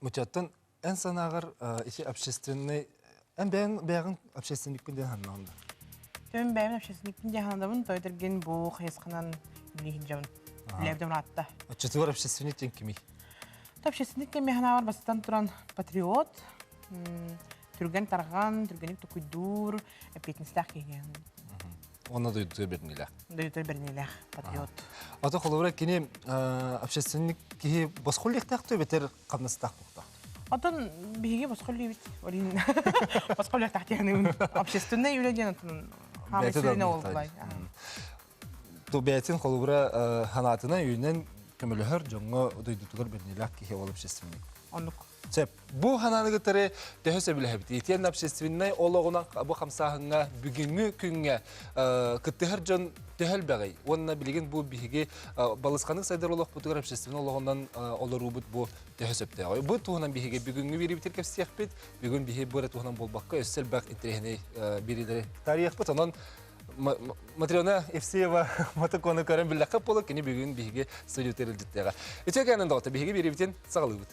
Мучаттан эн санааҕар ити общественный эн бэйэҥ бэйэҕин общественникпин диэн санаҕын да? Төм бэйэм общественникпин диэн санадабын, той эргин бу хайысханан билиһин дьон үлэбитим ыраатта. Оччотугар общественник диэн кимий? Общественник кэми санаабар бастатан туран патриот, түргэн тарҕан, түргэнник токуйдуур, эппиэтинэстээх киһи. Онно дойдутугар бэрниилээх. Дойдутугар бэрниилээх патриот. Ата холобура кини общественник киһи босхо үллэхтээх бэтэр хамнастаах буолтаах. Отон биһиги босхо үллүүбүт. Олин босхо үллэхтээх диэн общественный үлэ диэн отон хаамай сүрүнэ ол булай. Ту бэйэтин холобура ханаатына үүнэн көмөлөһөр дьоҥҥо дойдутугар бэрниилээх киһи ол общественник. Оннук. Сөп. Бу ханааны кытары төһө сөбүлэһэбит? Итиэннэ общественнай олоҕунан бу хамсааһыҥҥа бүгүҥҥү күҥҥэ кыттыһар дьон төһө элбэҕий? Уонна билигин бу биһиги балысханнык сайдар олохпутугар общественнай олоҕунан олоруубут бу төһө сөптөөҕүй? Бу туһунан биһиги бүгүҥҥү биэриибитин кэпсиэхпит. Бүгүн биһи бу эрэ туһунан буолбакка өссө элбэх интэриэһинэй биэриилэри таарыйыахпыт. Онон Матрена Евсеева мотокону көрөн биллэххэ буолуо, кини бүгүн биһиги студиятыгар илдьиттиэҕэ. Үтүө кэнэн доҕотто, биһиги биэриибитин саҕалыыбыт.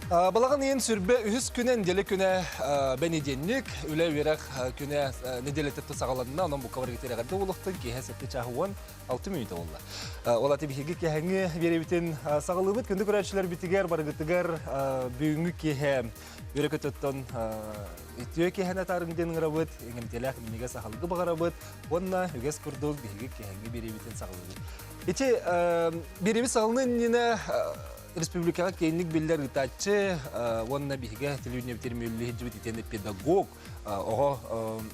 Балаҕан ыйын сүрбэ үһүс күнэ нэдиэлэ күнэ бэнидиэнньик, үлэ үөрэх күнэ нэдиэлэтэ саҕаланна, онон бука барыгытыр эҕэрдэ буолуохтун, киэһэ 7 чааһы 16 мүнүүтэ буолла. Ол аты биһиги киэһэҥҥи биэрэбитин саҕалыыбыт. Күндү көрөөччүлэрбитигэр барыгытыгар бүгүҥҥү киэһэ үөрэ көтөттөн үтүө киэһэни атаарыҥ диэн ыҥырабыт, иҥэмтиэлээх минньигэс аһылыгы баҕарабыт уонна үгэс курдук биһиги киэһэҥҥи биэриибитин саҕалыыбыт. Ити биэриибит саҕаланыы иннинэ Республикаҕа киэҥник биллэр ыытааччы уонна биһигэ телевидениебитигэр мүллү сылдьыбыт итиэннэ педагог оҕо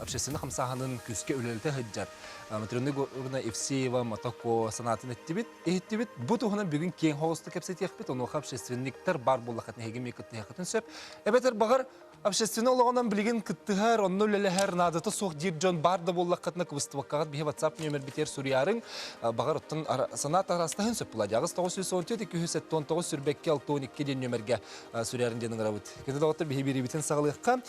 общественнай хамсааһынын күүскэ үлэлэтэ сылдьар Матрена Егоровна Евсеева Матако санаатын эттибит, иһиттибит. Бу туһунан бүгүн киэҥ хоҕустук кэпсэтиэхпит, онуоха общественниктар баар буоллаххытына эһиги эмиэ кыттыһыаххытын сөп. Эбэтэр баҕар Общественнай олоҕунан билигин кыттыһар, онно үлэлэһэр наадата суох диир дьон баар да буоллаххытына кыбыстыбаккаҕыт биһи WhatsApp нүөмэрбитигэр суруйаарыҥ. Баҕар оттон санаа таһаастаһын сөп буолаа. Аҕыс 914 279 сүрбэкки 62 диэн нүөмэргэ суруйарын диэн ыҥырабыт. Кини доҕоттор биһи биэриибитин саҕалыахха.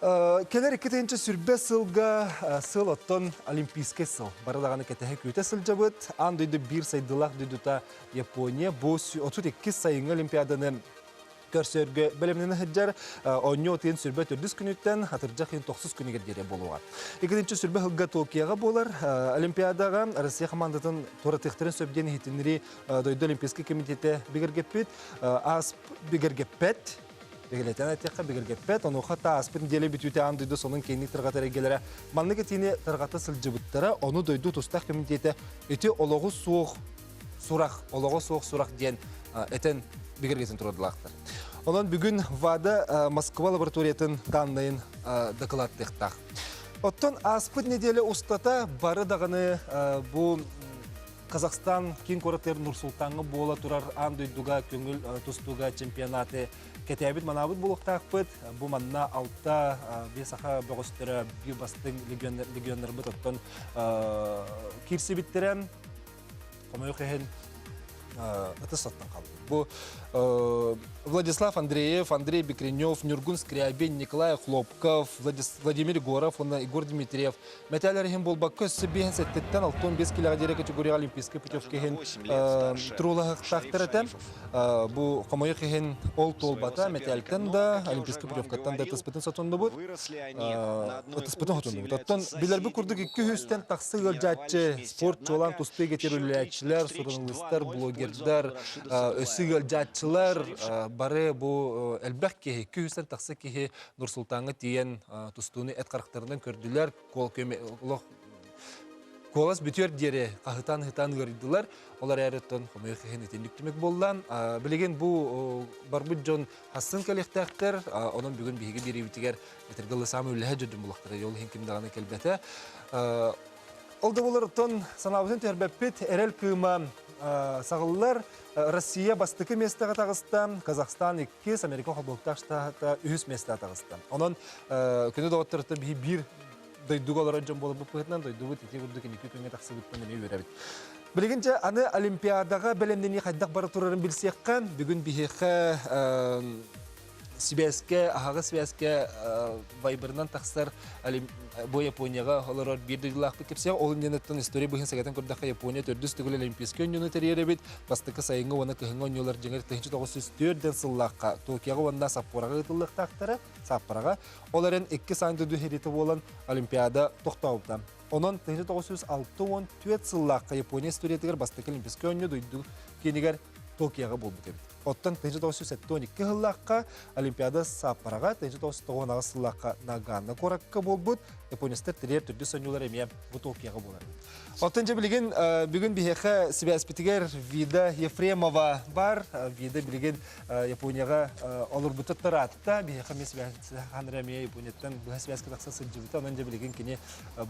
Кэлэр 2020 сылга сыл оттон Олимпийскай сыл. Бары даҕаны кэтэһэ күүтэ сылдьабыт. Аан дойду биир сайдыылаах дойдута Япония бу 32 сайыҥҥы Олимпиаданы көрсөргө бэлэмнэнэ сылдьар оонньуу отыйын сүрбэ төрдүс күнүттэн атырдьах ыйын тохсус күнүгэр диэри буолуоҕа. Иккитинчи сүрбэ сылга Токиоҕа буолар Олимпиадаҕа Россия хамаандатын туоратыахтарын сөп диэн иһитиннэрии дойду Олимпийскай комитета бигэргэппит. Аас бигэргэппэт бигэргэтэн этиэххэ бигэргэппэт. Онуоха тааспыт нэдиэлэ бүтүүтэ аан дойду сонун киэҥник тарҕатар эйгэлэрэ маннык этиини тарҕата сылдьыбыттара. Ону дойду тустаах комитета ити олоҕу суох сурах, олоҕо суох сурах диэн этэн бигэргэтин турардылаахтар. Онон бүгүн ВАДА Москва лабораториятын даннайын дакылааттыахтаах. Оттон ааспыт неделя устата бары даҕаны бу Казахстан киин куоратыгар Нур-Султаҥҥа буола турар аан дойдуга көҥүл тустууга чемпионаты кэтээбит манаабыт буолуохтаахпыт. Бу манна алта биир саха бөҕөстөрө биир бастыҥ легионнарбыт оттон киирсибиттэрэ. Хомойуох иһин ытыс саттан хаалбыт. Бу Владислав Андреев, Андрей Бекренев, Нюргун Скрябин, Николай Хлопков, Владимир Егоров уонна Егор Дмитриев мэтээлэр иһин буолбакка өссө биэһин сэттиттэн 65 килэҕэ диэри категорияҕа олимпийскай путевка иһин туруулаһыктаахтар этэ. Бу хомойуох иһин ол туолбата мэтээлтэн да, олимпийскай путевкаттан да ытыспытын сотуннубут. Ытыспытын хотуннубут. Оттон билэрбит курдук икки үстэн тахса ыалдьааччы спорт чуолаан тустуу эйгэтигэр үлэлээччилэр, суруналыыстар, блогердар, өссө ыалдьааччылар бары бу элбэх киһи, 200-тэн тахса киһи Нур-Султаҥҥа тиийэн тустууну эт харахтарынан көрдүлэр, олох куолас бүтүөр диэри хаһытаан-ыһытаан ыарыйдылар. Ол эрээри оттон хомойуох иһин итинник түмүк буолла. Билигин бу барбыт дьон хассын кэлиэхтээхтэр. Онон бүгүн биһиги биэриибитигэр этэргэ дылы саамай үлэһэ дьон булахтара. Ол иһин ким даҕаны кэлбэтэ. Ол да буолар оттон санаабытын түһэрбэппит. Эрэл кыыма саҕыллар. Россия бастакы миэстэҕэ таҕыста, Казахстан иккис, Америка холбоһуктаах штата үһүс миэстэҕэ таҕыста. Онон күнү доҕотторуттан биһи биир дойдуга олорор дьон буоларбыт быһыытынан дойдубут ити курдук инники күҥҥэ тахсыбыттан эмиэ үөрэбит. Билигин дьэ аны Олимпиадаҕа бэлэмнэнии хайдах бара турарын билсиэххэ. Бүгүн биһиэхэ сибээскэ, аһаҕас сибээскэ вайберынан тахсар бу Японияҕа олорор биир дойдулаахпыт кэпсиэх. Ол инниттэн история быһын сэгэтэн көрдөххө Япония төрдүс төгүл Олимпийскай оонньууну тэрийэр эбит. Бастакы сайыҥҥы уонна кыһыҥҥы оонньуулар дьиҥэр 1904 сыллаахха Токиоҕа уонна Саппораҕа ыытыллыахтаахтара. Саппораҕа. Ол эрэн икки аан дойду сэриитэ буолан Олимпиада тохтообута. Онон 1964 сыллаахха Япония историятыгар бастакы Олимпийскай оонньуу дойду киинигэр Токиоҕа буолбут эбит. Оттон 1972 сыллаахха Олимпиада Саппораҕа, 1998 сыллаахха Нагано куоракка буолбут. Японецтар тэрийэр төрдүс оонньуулар эмиэ бу Токиоҕа буолар. Оттон дьэ билигин бүгүн биһиэхэ сибээспитигэр Вида Ефремова бар. Вида билигин Японияҕа олорбута ыраатта. Биһиэхэ эмиэ сибээс эмиэ Японияттан быһа сибээскэ тахса сылдьыбыта. Онон дьэ билигин кини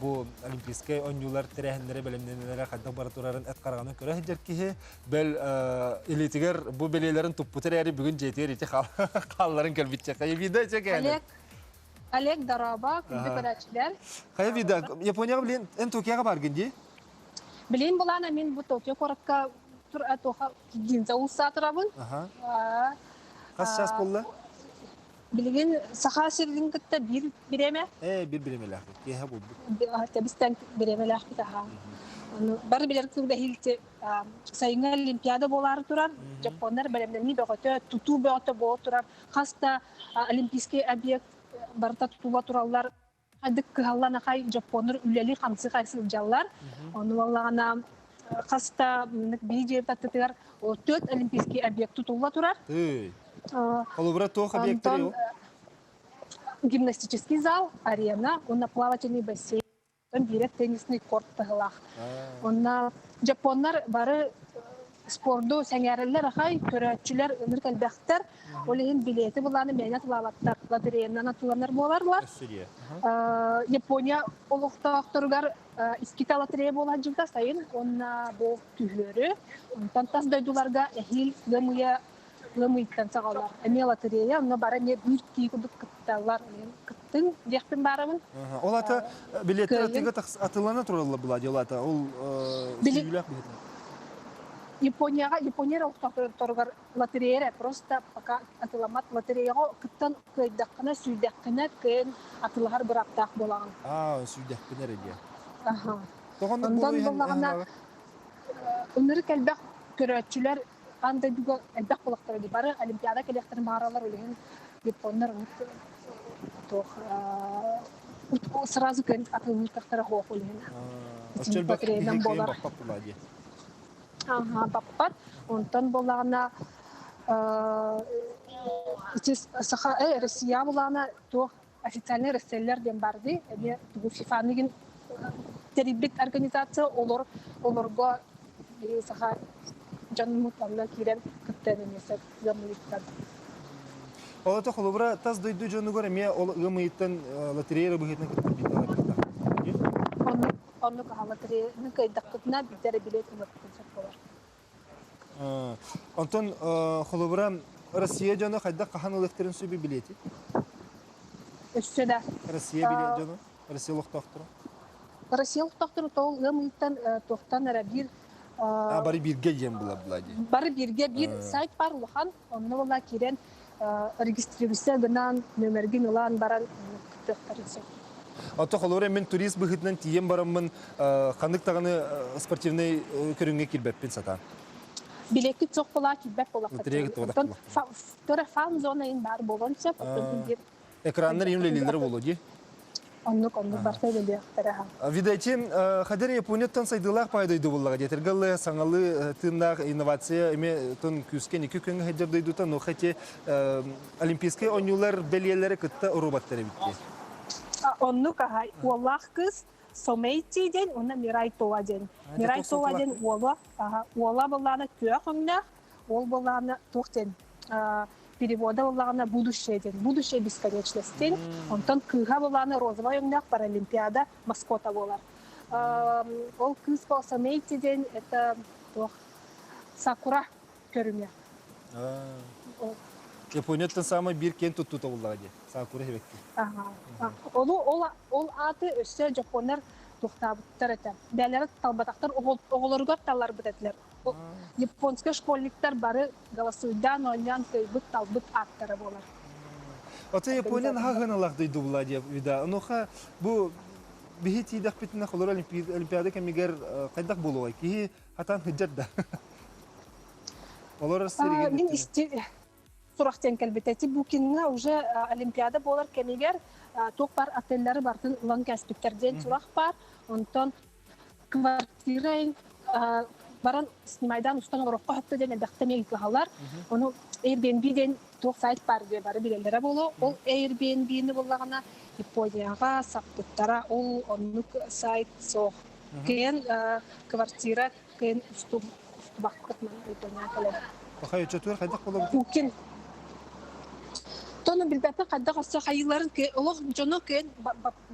бу Олимпийскай оонньуулар тэрээһиннэрэ бэлэмнэнэлэрэ хайдах бара турарын эт хараҕынан көрө сылдьар киһи. Бэл илиитигэр бу бэлиэлэрин туппут эрээри бүгүн дьиэтигэр ити хаалларын кэлбитчэ. Хайа Вида Олег, Олег дорообо, күндү көрөөччүлэр. Хайа Вида, Японияҕа билин эн Токиоҕа баргын дии? Билин булаана мин бу Токио куоракка туоха Гинза уулусса турабын. Хас час буолла? Билигин Саха сирин кытта биир бириэмэ. Ээ, биир бириэмэлээхпит. Киэһэ буолбут. Тэбистэн бириэмэлээхпит аха. Бары билэр кылда сайыҥҥы Олимпиада буолаары турар. Дьоппуоннар бэлэмнэнии бөҕөтө, тутуу бөҕөтө буола турар. Хас да олимпийский объект барыта тутула тураллар. Хайдык кыһаллан ахай дьоппуоннар үлэли-хамсыы хай сылдьаллар. Ону буоллаҕына хас да биир дьиэ аттытыгар төрт олимпийский объект тутулла турар. Холобура туох объектары Гимнастический зал, арена, уонна плавательный бассейн. Биирэ теннисный корт таһылаах. Онно дьоппуоннар бары спорду сэҥээрэллэр ахай, көрөөччүлэр ынырык элбэхтэр. Ол иһин билиэти былааны мээнэ атылаабаттар, лотереянан атыланар буоларлар. Япония олохтоохторугар иккитэ лотерея буола сылдьыбыта сайын уонна бу күһүөрү. Онтон тас дойдуларга эһиил ыам ыйа ыам ыйтан саҕалар. Эмиэ лотерея, онно бары эмиэ биир кии курдук кытталлар. Кыттыҥ диэхпин баарабын. Ол ата билеттер атыыга атылана тураллар була ол ата ол сүүйүүлээх быһыытынан. Японияҕа Япония олохтоохторугар лотерея эрэ просто пока атыламмат лотереяҕа кыттан кыайдаххына сүүрдэххинэ кыайан атылаһар бырааптаах буолаҕын. Аа сүүрдэхпинэ эрэ диэ. Аха. Онтон буоллаҕына ынырык элбэх көрөөччүлэр аан дойдуга элбэх буолахтара дии. Бары Олимпиада кэлиэхтэрин баҕараллар, ол иһин японнар туох сразу кыайан атыылыахтара суох ол иһин. Лотереянан буолар. Аха, баппат. Онтон буоллаҕына ити саха Россия булаана туох официальный Россиялар диэн бар дии. Эмиэ тугу ФИФАны тэрийбит организация олор олорго саха дьонмут онно киирэн кыттыан эмиэ сөп ыам ыйыттан. Ол это холобура тас дойду дьонугар эмиэ ол ыам ыйыттан лотерея быһыытынан кыттар биирдэ Оннук оннук аха лотереяны кыайдахпытына биирдэ эрэ билиэт ылыахпытын сөп буолар. Онтон холобура Россия дьоно хайдах хаһан ылыахтарын сөбүй билиэти? Өссө да. Россия билиэт дьоно, Россия олохтоохторо. Россия олохтоохторо тоҕо ыам ыйыттан туохтан эрэ биир А бары бииргэ диэн була була дии. Бары бииргэ биир сайт бар улахан, онно була киирэн регистрироваться гынан, нөмергин ылан баран кыттыахтарын сөп. Ото холобура мин турист быһыытынан тиийэн бараммын ханнык даҕаны спортивнай көрүҥҥэ киирбэппин сатаан. Билиэккит суох буолаа киирбэт буолахха. Оттон фан-зона ин баар буолуон сөп. Оттон биир Экраннар им үлэлииллэр буолуо дии. Оннук оннук барса үлэлиэхтэрэ. Видайте, хадер Японияттан сайдыылаах пай дойду буллаҕа диэтэргэллэ саҥалыы тыыннаах инновация эми тон күүскэ ники күҥҥэ сылдьар дойдута, но хотя Олимпийскай оонньуулар бэлиэлэри кытта урубаттар эбит дии. Оннук аһай уоллаах кыыс Сомейти диэн уонна Мирай Тоа диэн. Мирай Тоа диэн уола, уола былаана күөх өҥнөөх, Ол буоллаҕына туох диэн перевода буоллаҕына будущее диэн будущее бесконечность диэн. Онтон кыыһа буоллаҕына розовай өҥнөөх паралимпиада маскота буолар. Ол кыыс Самейти диэн это туох сакура көрүҥэ. Японияттан саамай биир киэн туттуута буоллаҕа дии. Сакура сибэкки. Ону ол ол ааты өссө дьоппуоннар туохтаабыттар этэ. Бээлэрэ талбатахтар оҕолоругар талларбыт этилэр. Японскай школьниктар бары голосуйдаан оонньоон кыайбыт талбыт ааттара буолар. Ото Япония наһаа хыналаах дойду була диye вида. Онуоха бу биһи тиийдэхпитинэ холор олимпиада кэмигэр хайдах буолуой? Киһи хатан сылдьар да. Олор сиригин Мин сурах диэн кэлбитэ. Ити Букиҥҥа уже Олимпиада буолар кэмигэр туох баар отеллары барытын ылан кээспиттэр диэн сурах баар. Онтон квартира баран снимайдаан устан олороххо сөптө диэн элбэхтэ эмиэ ыйыталаһаллар. Ону Airbnb диэн туох сайт баар диye бары билэллэрэ буолуо. Ол Airbnb-ни буллаҕына Японияҕа саппыттара. Ол оннук сайт суох. Кыайан квартира кыайан устубаккыт Япония кэлэн. Пахай өчөтүөр хайдах болобут? Пукин Тону билбэппин хайдах өссө хайыыларын олох дьону кыайан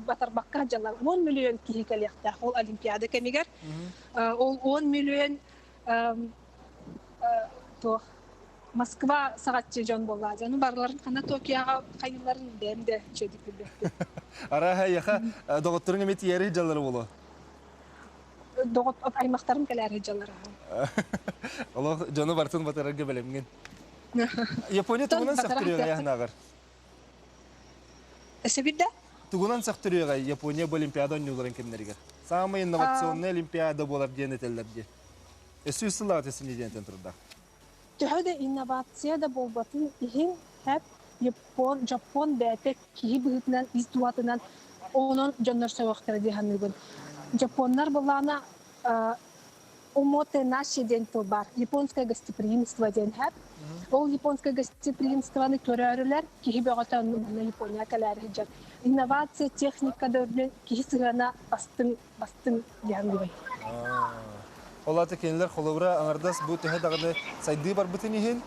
батарбакка дьалар 10 миллион киһи кэлиэхтээх ол Олимпиада кэмигэр. Ол 10 миллион туох Москва саҕаччы дьон буолла. Дьону барыларын хана Токиоҕа хайыыларын бэйэм да үчүгэйдик билбэппин. Арааһа яха доҕотторуҥ эмиэ тиийэри дьаллара буолуо. Доҕот аймахтарым кэлээри дьаллара. Олох дьону барытын батарарга бэлэмҥин. Япония тугунан сөхтөрүөҕэй аһынааҕар? Өссө Тугунан сөхтөрүөҕэй Япония бу Олимпиада оонньууларын кэмнэригэр? Саамай инновационнай Олимпиада буолар диэн этэллэр дии. Өссө үс сыллааҕыта синньэ диэнтэн турда. Төһө да инновация да буолбатын иһин, хэп Япон, Дьоппуон бэйэтэ киһи быһыытынан, ис дууһатынан онон дьоннор сөҕүөхтэрэ дии саныыбын. Дьоппуоннар былаана Омотенаши диэн тыл баар. Японское гостеприимство диэн хэп. Ол японское гостеприимствоны көрөөрүлэр киһи бөҕөтө онно Япония кэлээри сылдьар. Инновация, техника да үрдүнэн киһи сыһыана бастыҥ бастыҥ диэн бүгүн. Ол аата кинилэр холобура аҥардас бу төһө даҕаны сайдыы барбытын иһин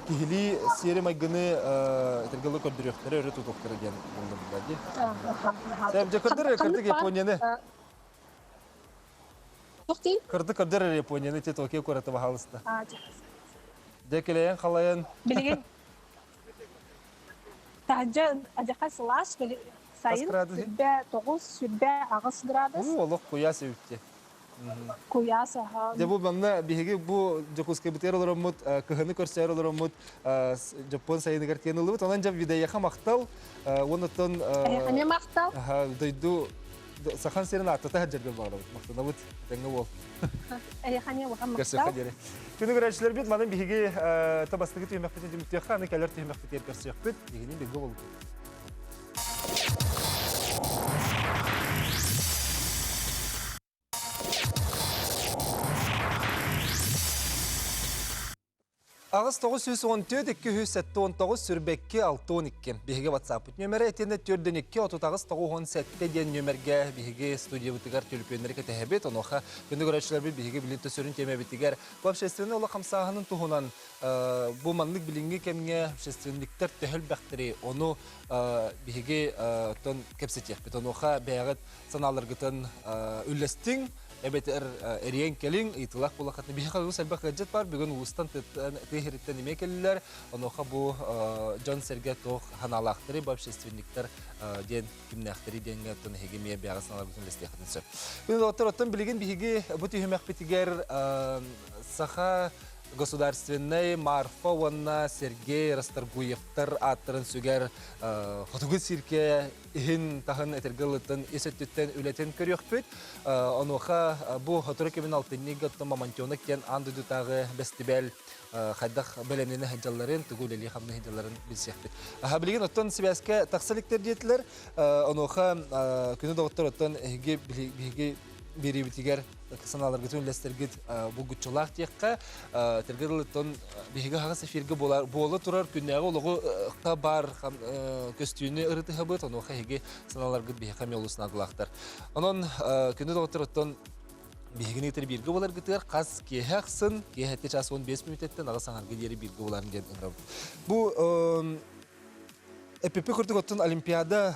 киһилии сиэри-майгыны этэргэ көрдөрүөхтэрэ, өрө тутуохтара диэн буллар дии. Сэм, дьэ көрдөр кырдык Японияны. Кырдык көрдөр Японияны те Токио куораты баһаалыста. Дьэ кэлэйэн халайан. Билигин таһырдьа адьаха сылаас сайын сүрбэ 9 сүрбэ 8 градус. Уу олох куйаас эбит Куйаас аха. Дьэ бу манна биһиги бу Дьокуускайбытыгар олороммут, кыһыны көрсөөр олороммут Дьоппуон сайыныгар тиэн ыллыбыт. Онон дьэ видеоха махтал. Уоннаттан Эһиэхэ махтал. Дойду Сахан сирин ааттата сылдьаргар баҕарабыт. Махтанабыт. Этэҥҥэ буол. Эйиэхэ улахан махтал. Күнү көрөөччүлэрбит манан биһиги табастыгы түһүмэхпитин түмүктүөххэ, аны кэлэр түһүмэхпитигэр көрсүөхпүт. Биһигини билгэ болбут. Аҕыс 914 279 сүрбэкки 62. Биһиги WhatsApp нүөмэрэ итиэннэ төрдөн 2 38 97 диэн нүөмэргэ биһиги студиябытыгар төлөпүөннэри кэтэһэбит. Онуоха күндү көрөөччүлэрбит биһиги билин төсөрүн тиэмэбитигэр бу общественнай олох хамсааһынын туһунан бу маннык билиҥҥи кэмҥэ общественниктэр төһө элбэхтэрий ону биһиги оттон кэпсэтиэхпит. Онуоха бэйэҕит санааларгытын үллэстиҥ, эбэтэр эриэн кэлиҥ, ыйытыылаах буоллаххытына биһиэхэ олус элбэх ыалдьыт баар. Бүгүн улуустан тыа сириттэн эмиэ кэллилэр. Онуоха бу дьон-сэргэ туох санаалаахтарый, бу общественниктар диэн кимнээхтэрий диэҥҥэ оттон эһиги эмиэ бэйэҕит санааларгытын үллэстиэххитин сөп. Күн доҕоттор, оттон билигин биһиги бу түһүмэхпитигэр саха государственнай Марфа уонна Сергей Расторгуевтар ааттарын сүгэр Хотугу циркэ иһин-таһын этэргэ ылыттан ис өттүттэн үлэтин көрүөхпүт. Онуоха бу сотору кэмин алтынньыга оттон Мамонтенок диэн аан дойдутааҕы бэстибээл хайдах бэлэмнэнэ сылдьалларын, тугу үлэлии-хамныы сылдьалларын билсиэхпит. Билигин оттон сибээскэ тахса иликтэр диэтилэр. Онуоха күнү доҕоттор оттон эһиги биһиги биэриибитигэр санааларгытын үллэстэргит булгуччулаах диэххэ этэргэ дылыттан биһиги аһаҕас эфиргэ буола турар күннээҕи олоҕу баар көстүүнү ырытыһабыт онуоха эһиги санааларгыт биһиэхэ эмиэ олус наадалаахтар онон күндү доҕоттор оттон биһигини кытары бииргэ буоларгытыгар хас киэһэ ахсын киэһэтти час 15 мүнүүтэттэн аҕыс аҥарга диэри бииргэ буоларын диэн ыҥырабыт бу эппиппит курдук оттон олимпиада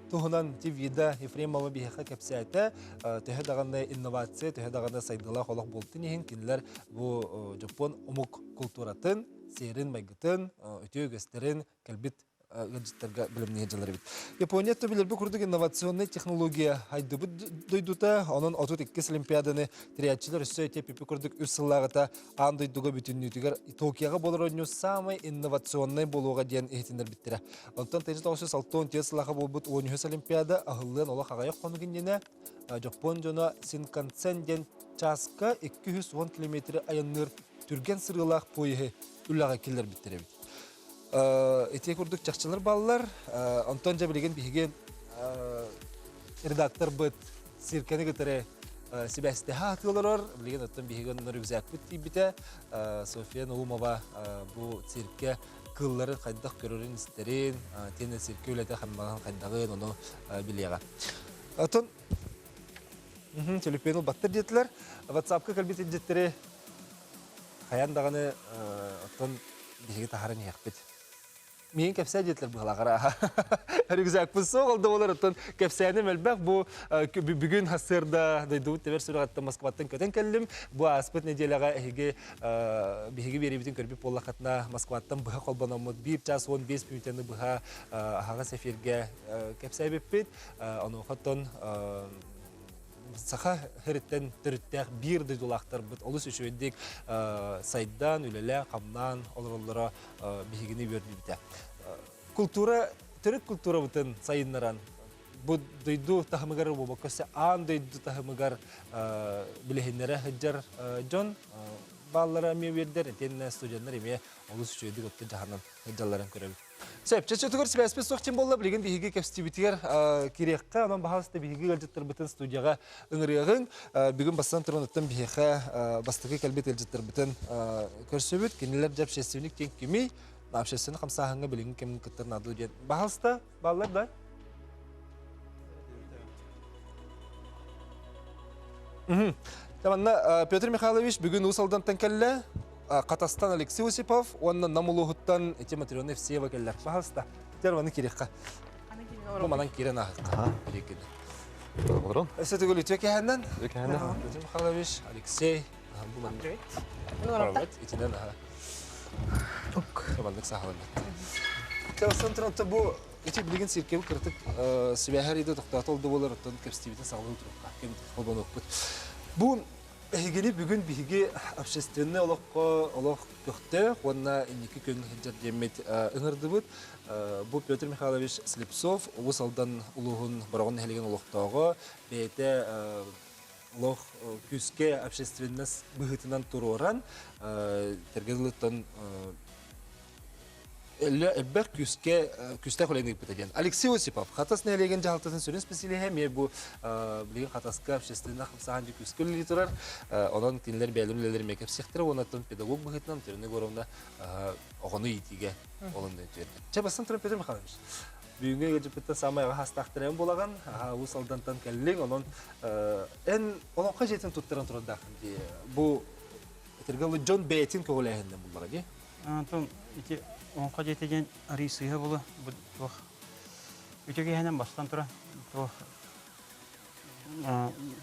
туһунан Вида Ефремова биһиэхэ кэпсээтэ. Төһө даҕаны инновация, төһө даҕаны сайдыылаах олох буолтун иһин кинилэр бу дьоппуон омук култууратын, сиэрин-майгытын, үтүө үгэстэрин кэлбит ыалдьыттарга бэлэмниир дьыллар эбит. Япония билэрби курдук инновационнай технология хайдыбыт дойдута, онон 32 Олимпиаданы тэрийээччилэр өссө ити пипи курдук үс сыллааҕыта аан дойдуга бүтүннүүтүгэр Токиоҕа буолар оонньуу саамай инновационнай буолуоҕа диэн иһитиннэрбиттэрэ. Онтон 1964 сыллаахха буолбут 13 Олимпиада аһыллыан олох аҕыйах хонук иннинэ Дьоппуон дьоно Синкансен диэн чааска 210 километры айанныыр түргэн сырыылаах поеһы үлэҕэ киллэрбиттэр эбит. Ити курдук чахчылар бааллар. Онтон дьэ билигин биһиги редакторбыт циркэни кытары сибээстэһэ сатыы олорор. Билигин оттон биһиги онно рюкзакпыт тиийбитэ. София Наумова бу циркэ кыылларын хайдах көрөрүн-истэрин, тиэнэ циркэ үлэтэ хамнаһын хайдаҕын ону билиэҕэ. Оттон төлөпүөн ылбаттар диэтилэр. WhatsApp-ка кэлбит илдьиттэри хайаан даҕаны оттон биһиги таһааран иһиэхпит. Миигин кэпсээ диэтилэр быһалаах Рюкзакпын суох ол да буолар оттон кэпсээним элбэх бу бүгүн сарсыарда дойдубут тэбэр сүрэҕиттэн Москваттан көтөн кэллим. Бу ааспыт нэдиэлэҕэ эһиги биһиги биэриибитин көрбүт буоллаххытына Москваттан быһа холбономмут биир час 15 мүнүүтэни быһа аһаҕас эфиргэ кэпсээбиппит. Онуоха оттон саха сириттэн төрүттээх биир дойдулаахтарбыт олус үчүгэйдик сайдан, үлэлээн-хамнаан олороллоро биһигини үөрдүбүтэ. Култуура, төрүт култуурабытын сайыннаран, бу дойду таһымыгар буолбакка өссө аан дойду таһымыгар билиһиннэрэ сылдьар дьон бааллара эмиэ үөрдэр, итиэннэ студеннар эмиэ олус үчүгэйдик оттон дьаһанан сылдьалларын көрөбүт. Сөп, чөчөтүгэр сибээспит суох ким буолла, билигин биһиги кэпсэтиибитигэр кириэххэ, онон баһаалыста биһиги ыалдьыттарбытын студияҕа ыҥырыаҕыҥ. Бүгүн бастан туран биһиэхэ бастакы кэлбит ыалдьыттарбытын көрсөбүт. Кинилэр дьэ общественник диэн кимий? Общественный хамсааһыҥҥа билиҥҥи кэмин кытта наадыл диэн. Баһаалыста, бааллар да? Манна Петр Михайлович бүгүн Уус Алдантан кэллэ. Хатастан Алексей Осипов уонна Нам улууһуттан ити Матрена Евсеева кэллэр. Пожалуйста. Терваны кириэххэ. Бу манан киирэн ааһыкка. Олорон. Өссө төгүл үтүө кэһэннэн. Үтүө кэһэннэн. Петр Михайлович, Алексей. Бу манна. Привет. Итинэн аха. Маннык саһаланна. Телсон бу Ити билигин циркэбит кыратык сибээһэр иде тохтоото ол да буолар оттон кэпсэтиибитин саҕалыы туруохха кэм холбонуохпут. Бу эһигини бүгүн биһиги общественнай олоххо олох көхтөөх уонна инники күн сылдьар диэммит ыҥырдыбыт. Бу Петр Михайлович Слепцов Уус Алдан улууһун Бороҕон нэһилиэгин олохтооҕо бэйэтэ олох күүскэ общественность быһыытынан туруоран тэргэ элбэх күүскэ күүстээх үлэни ыыппыта диэн. Алексей Осипов, Хатас нэһилиэгин дьаһалтатын сүрүн специалиһэ, эмиэ бу билигин Хатаска общественнай хамсааһын күүскэ үлэлии турар. Онон кинилэр бэйэлэрин үлэлэрин эмиэ кэпсиэхтэрэ уонна оттон педагог быһыытынан Матрена Егоровна оҕону иитиигэ олонно үтүөрдэ. Чэ, бастан туран Петр Михайлович, бүгүҥҥү ыалдьыппыттан саамай аҕа саастаахтар эн буолаҕын, Уус Алдантан кэллиҥ, онон эн олоҥхо дьиэтин туттаран турардааххын дии. Бу этэргэ дьон бэйэтин көҕүлээһининэн буллаҕа дии. Онтон ити Оҥхо дьиэтэ диэн арыый сыыһа буолуо. Бу туох үтүө киһинэн бастан туран туох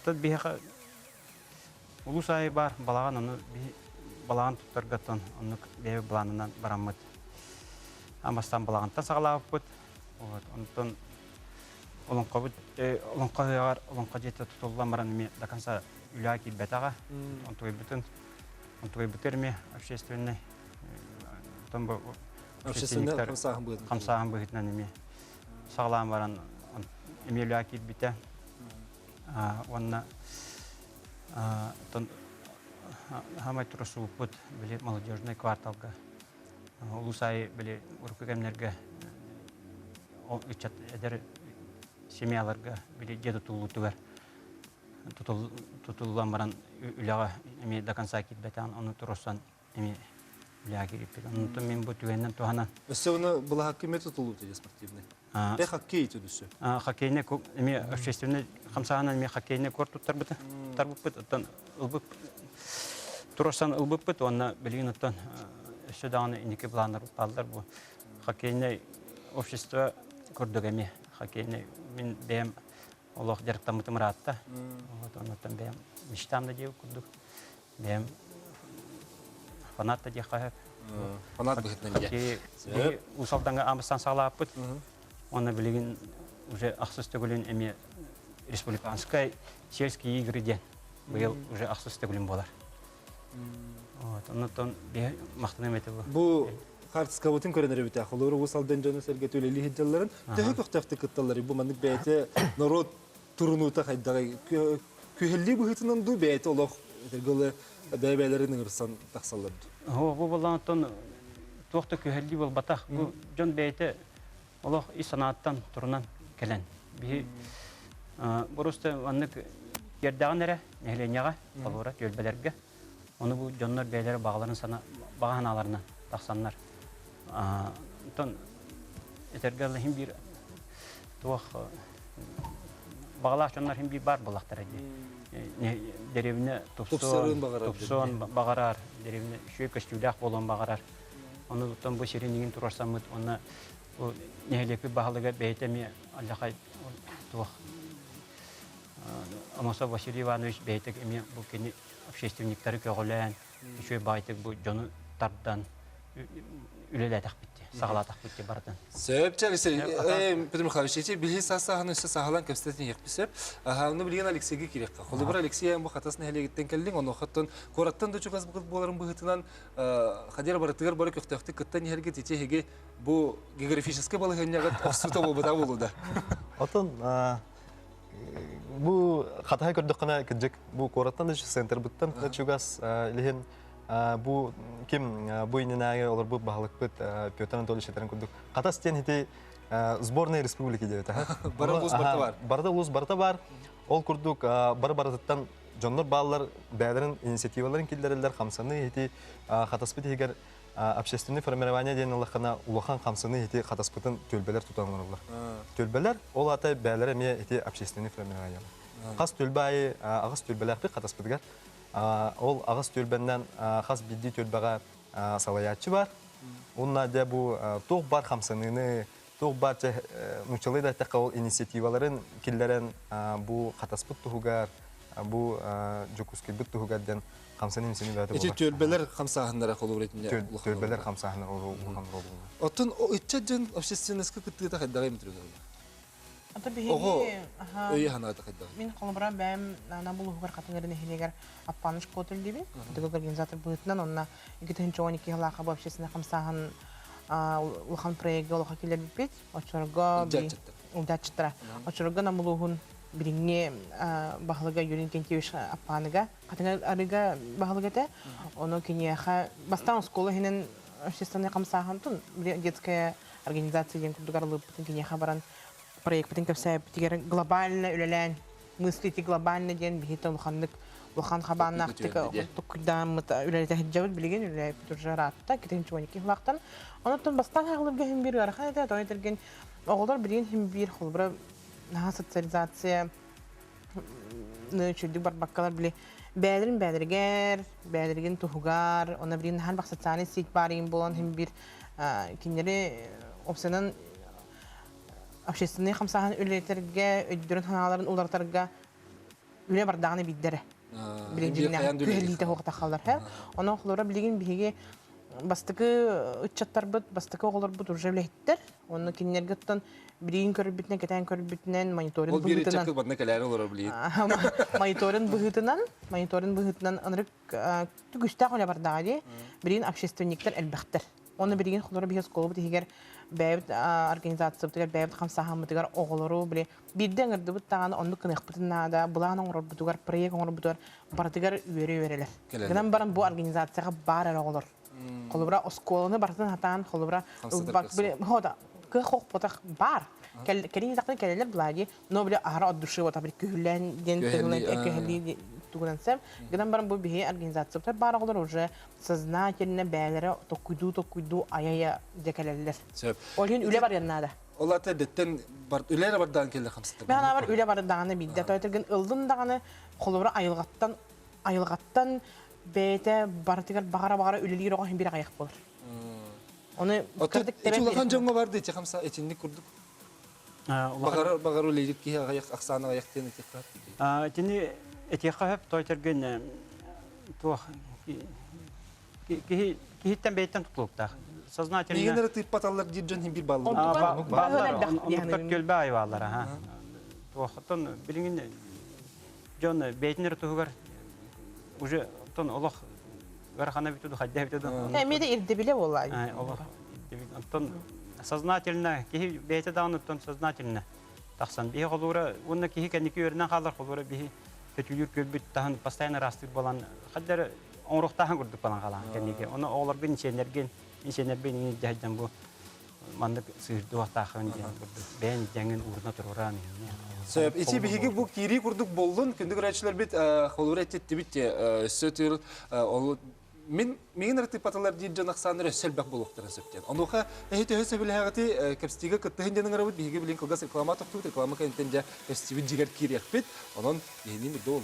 тут биһиэхэ улуус аайы баар балаҕан ону балаҕан туттаргаттан оннук бэйэ былаанынан бараммыт аан бастаан балаҕантан саҕалаабыппыт. Вот онтон олоҥхобут олоҥхо ыһыаҕар олоҥхо дьиэтэ тутуллан баран эмиэ до конца үлэҕэ киирбэтэҕэ. Онтугайбытын Онтугайбытыгар эмиэ общественнай оттон бу общественный хамсааһын быһыытынан хамсааһын быһыытынан эмиэ саҕалаан баран эмиэ үлэҕэ киирбитэ уонна оттон саамай турусубуппут били молодежный кварталга улуус аайы били урукку кэмнэргэ ыччат эдэр семьяларга били дьиэ тутуллуутугар тутуллан баран үлэҕэ эмиэ до конца киирбэтэҕин ону туруорсан эмиэ үлэҕэ киирбиппит. Онтон мин бу түгэнинэн туһанан Өссө уну былаһакка эмиэ тутуллубута дии спортивный. Э хоккей түдүсү. Хоккейный эмиэ общественный хамсааһынан эмиэ хоккейный корт туттарбыта. Туттарбыппыт оттон ылбыт туруорсан ылбыппыт уонна билигин оттон өссө даҕаны инники планнар бааллар бу хоккейный общество курдук эмиэ хоккейный мин бэйэм олох дьарыктаммытым ыраатта. Вот оннуттан бэйэм мечтам да диэбит курдук бэйэм фанат да диэххэ сөп. Фанат быһыытынан дьэ. Биһи Уус Алдаҥҥа аамыстаан саҕалааппыт. Уонна билигин уже ахсыс төгүлүн эмиэ республиканскай сельские игры диэн быйыл уже ахсыс төгүлүн буолар. Вот, оннуттан биһи махтаныам этэ бу. Бу хаартыскабытын көрөн эрэбитэ. Холобур Уус Алдан дьоно сэргэтэ үлэлии сылдьалларын төһө көхтөөхтүк кытталларый? Бу маннык бэйэтэ норуот турунуута хайдаҕый? Күһэллии быһыытынан дуу бэйэтэ олох этэргэ бэйэ-бэйэлэрин ыҥырсан тахсаллар дуу? Оо, бу буоллаҕыттан туох да күһэллии буолбатах. Бу дьон бэйэтэ олох ис санааттан турунан кэлэн. Биһи просто маннык тиэрдэҕин эрэ нэһилиэнньэҕэ, холобура түөлбэлэргэ. Ону бу дьоннор бэйэлэрэ баҕаларын сана баҕа санааларынан тахсаннар. Онтон этэргэ дылы иһин биир туох баҕалаах дьоннор иһин биир баар буоллахтара дии. Дэриэбинэ тупсуон, тупсуон баҕарар, дэриэбинэ үчүгэй көстүүлээх буолуон баҕарар. Ону оттон бу сирин иҥин туруорсаммыт уонна бу нэһилиэкпит баһылыга бэйэтэ эмиэ алдьархай туох Амосов Василий Иванович бэйэтэ эмиэ бу кини общественниктары көҕүлээн, үчүгэй баайтык бу дьону тардан үлэлээтэхпит дии, саҕалаатахпыт дии барытын. Сөп, чэ, Алексей, Петр Михайлович, ити билии саас-сааһын өссө саһалаан кэпсэтин иһиэхпит сөп. Ону билигин Алексейга киириэххэ. Холобур, Алексей, эн бу Хатас нэһилиэгиттэн кэллиҥ, онуохаттан куораттан да чугас буоларын быһыытынан Хадир барытыгар бары көхтөөхтүк кыттан иһэргит ити эһиги бу географическай балаһыанньаҕыт охсуута буолбута буолуо да. Отон бу хатаһы көрдөххүнэ кырдьык бу куораттан да центрбыттан да чугас илиһин бу ким бу иннинээги олорбут баһылыкпыт Петр Анатольевич этэрин курдук Хатас диэн ити сборная республики диэбитэ. Бары улуус барыта бар. Барыта улуус барыта бар. Ол курдук бары барытыттан дьоннор бааллар бэйэлэрин инициативаларын киллэрэллэр хамсаныы ити Хатаспыт иһигэр общественное формирование диэн ыллаххына улахан хамсаныы ити Хатаспытын түөлбэлэр тутан олороллор. Түөлбэлэр ол аата бэйэлэрэ эмиэ ити общественное формирование. Хас түөлбэ аайы аҕыс түөлбэлээхпит Хатаспытыгар. Ол аҕыс түөлбэннэн хас биирдии түөлбэҕэ салайааччы бар. Уонна дьэ бу туох бар хамсаныыны туох баар чэ нууччалыы да эттэххэ ол инициативаларын киллэрэн бу Хатаспыт туһугар бу Дьокуускайбыт туһугар диэн хамсаныы имсэни бэйэтэ Ити түөлбэлэр хамсааһыннара холобур итиннэ түөлбэлэр хамсааһыннара улахан оруолу Оттон ыччат дьон общественноска кыттыыта хайдаҕый Митрюдовна? Ата биһиги Оҕо өйө санаата хайдаҕый? Мин холобура бэйэм Нам улууһугар Хатыҥ нэһилиэгэр Аппааны школатын үлэлиибин. Педагог организатор быһыытынан онно 2012 сыллаахха бу общественнай хамсааһын улахан проекка олохо киллэрбиппит. Оччолорго Улдьааччыттара. Оччолорго Нам улууһун билиҥҥи баһылыга Юрий Иннокентьевич Аппааныга Хатыҥ Арыыга баһылык этэ. Ону киниэхэ бастаан оскуола иһинэн общественнай хамсааһын детская организация диэн курдук арыллыбыппытын киниэхэ баран проекпытын кэпсээбитигэр глобально үлэлээн мыслите глобально диэн биһиги улаханнык улахан хабааннаахтык туккуйдааммыт үлэлэтэ сылдьабыт билигин үлэлээбит уже ыраатта китин чуоники хылаахтан онон бастаан хаалырга иһин биир ыарахан этэ тоҕо этэргин оҕолор билигин иһин биир холобура наһаа социализация үчүгдүк барбаккалар били бэйэлэрин бэйэлэригэр бэйэлэригин туһугар онно билигин наһаа элбэх социальный сеть баар иһин буолан иһин биир кинилэри опсанан общественнай хамсааһын үлэлэтэргэ, өйдөрүн санааларын уларытарга үлэ бардаҕына биирдэрэ. Билигин күһэллиитэ хуохтахаллар. Онон холобура билигин биһиги бастакы ыччаттарбыт, бастакы оҕолорбут уже үлэһиттэр. Онно кинилэргэ оттон билигин көрбүтүнэн, кэтээн көрбүтүнэн, мониторинг Ол биир ыччакка манна кэлээри олорор билигин. Мониторинг быһыытынан, мониторинг быһыытынан ынырык түгүстээх үлэ бардаҕа дии. Билигин общественниктэр элбэхтэр. Оны билигин холоро биһи оскуолабыт иһигэр бэйэбит организациябытыгар бэйэбит хамсааһыммытыгар оҕолору били биирдэ ыҥырдыбыт даҕаны оннук гыныахпытын наада, былаан оҥорорбутугар, проект оҥорорбутугар барытыгар үөрэ-үөрэлэр. Гынан баран бу организацияҕа баар эрэ оҕолор. Холобура оскуоланы барытын хатаан холобура хода кыах хохпотох баар. Кэлин тахтан кэлэлэр былааги, но били аһара от души вот били күһүлээн диэн күһэлии тугунан сэм. Гынан баран бу биһи организациябытыгар баар оҕолор уже сознательно бэйэлэрэ токкуйдуу-токкуйдуу айа-айа дьэ кэлэллэр. Сөп. Ол иһин үлэ барыан наада. Ол ата эрдэттэн бар үлэ эрэ бардаан кэллэ хамсатар. Мен анаабар үлэ бардаҕына биирдэ тойтергин ыллын даҕаны холобура айылҕаттан айылҕаттан бэйэтэ барытыгар баҕара-баҕара үлэлиир оҕо иһин биир аҕыйах буолар. Ону кырдык Ити улахан дьоҥҥо бар дии хамса итинник курдук. Баҕарар баҕар үлэлиир киһи аҕыйах ахсаана аҕыйах диэн этиэххэ Итини этиэххэ сөп тойтергин туох. Киһи киһиттэн бэйэттэн тутулуктаах. Сознательно. Миигин эрэ тыыппаталлар диир дьон бир бааллар. Бааллар, оннуктар түөлбэ аайы бааллар, аха. Туохтан билигин дьон бэйэтин эрэ туһугар уже оттон олох ыарахана бүтү хайда бүтү Эмиэ да ирдэбилэ буолла. Олох оттон сознательно киһи бэйэтэ даҕаны оттон сознательно тахсан биһи холуура уонна киһи кэнники үөрэнэн хаалар холуура биһи көтүүлүүр күөлбүт таһын постоянно ыраастыыр буолан хайда оҥоруохтааһын курдук балан хаалаан кэнники ону оҕолоргун инсиэннэргин инсиэннэрбин иҥин дьаһайдан бу маннык сыырдуохтааххын диэн курдук бэйэн дьэҥин ууруна туруораан Сөп. Ити биһиги бу киирии курдук боллун күндү көрөөччүлэрбит холуура эттиттибит өссө тыр ол мин миигин эрэ тыыппатылар диир дьон ахсааннара өссө элбэх буолуохтарын сөп диэн. Онуоха эһи төһө сөбүлэһэҕити кэпсэтиигэ кыттыһын диэн ыҥырабыт. Биһиги билин кылгас реклама тохтубут. Реклама кэнниттэн дьэ кэпсэтиибит дьигэр киириэхпит. Онон биһини мирдэ ол.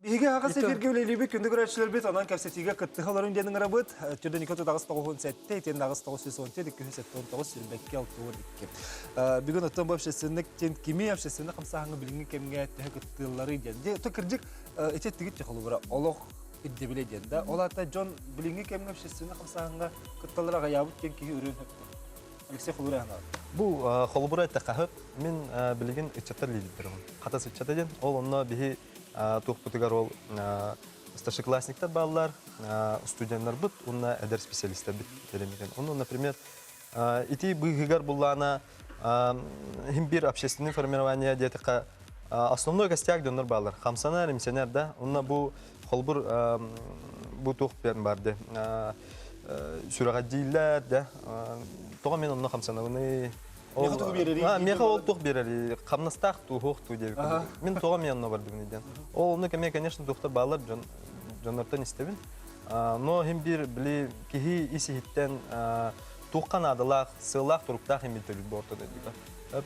Биһиги аҕыс эфиргэ үлэлиибит күндү көрөөччүлэрбит онон кэпсэтиигэ кыттыһа олорун диэн ыҥырабыт. Түрдэн 2 38 97, итиэннэ 8 914, 279, 22 62. Бүгүн оттон бу общественник диэн кими общественник хамсааһыҥҥа билиҥҥи кэмҥэ төһө кыттыылларый диэн. Дьэ, то кырдьык ити эттигит холобура олох ирдэбилэ диэн да. Ол аата дьон билиҥҥи кэмҥэ общественник хамсааһыҥҥа кытталлара аҕыйаабыт диэн киһи өрүөн сөптөөх. Алексей Холура Бу холобура эттэххэ мин билигин ыччаттар лидердэрим. Хатас ыччата диэн. Ол онно биһи туохпутугар ол старшеклассниктар бааллар, студеннарбыт уонна эдэр специалистарбыт тэрэммитин. Онно, например, ити быыһыгар буллаана хим бир общественное формирование диэтэххэ основной костяк дьоннор бааллар. Хамсанар, имсэнэр да. Онно бу холбур бу туох барды сүрэҕэлдьииллэр да тоҕо мен онно хамсанабыный Миэхэ тугу биэрэрий? Миэхэ ол туох биэрэрий? Хамнастаах туох туу диэбит. Мин тоҕо мен онно бардыбын диэн. Ол онно кэмэ, конечно, туохтар бааллар дьон дьоннортон истэбин. Но хим бир били киһи ис иһиттэн туохха наадалаах, сыаллаах туруктаах имин төлүүр бу орто дойдуга.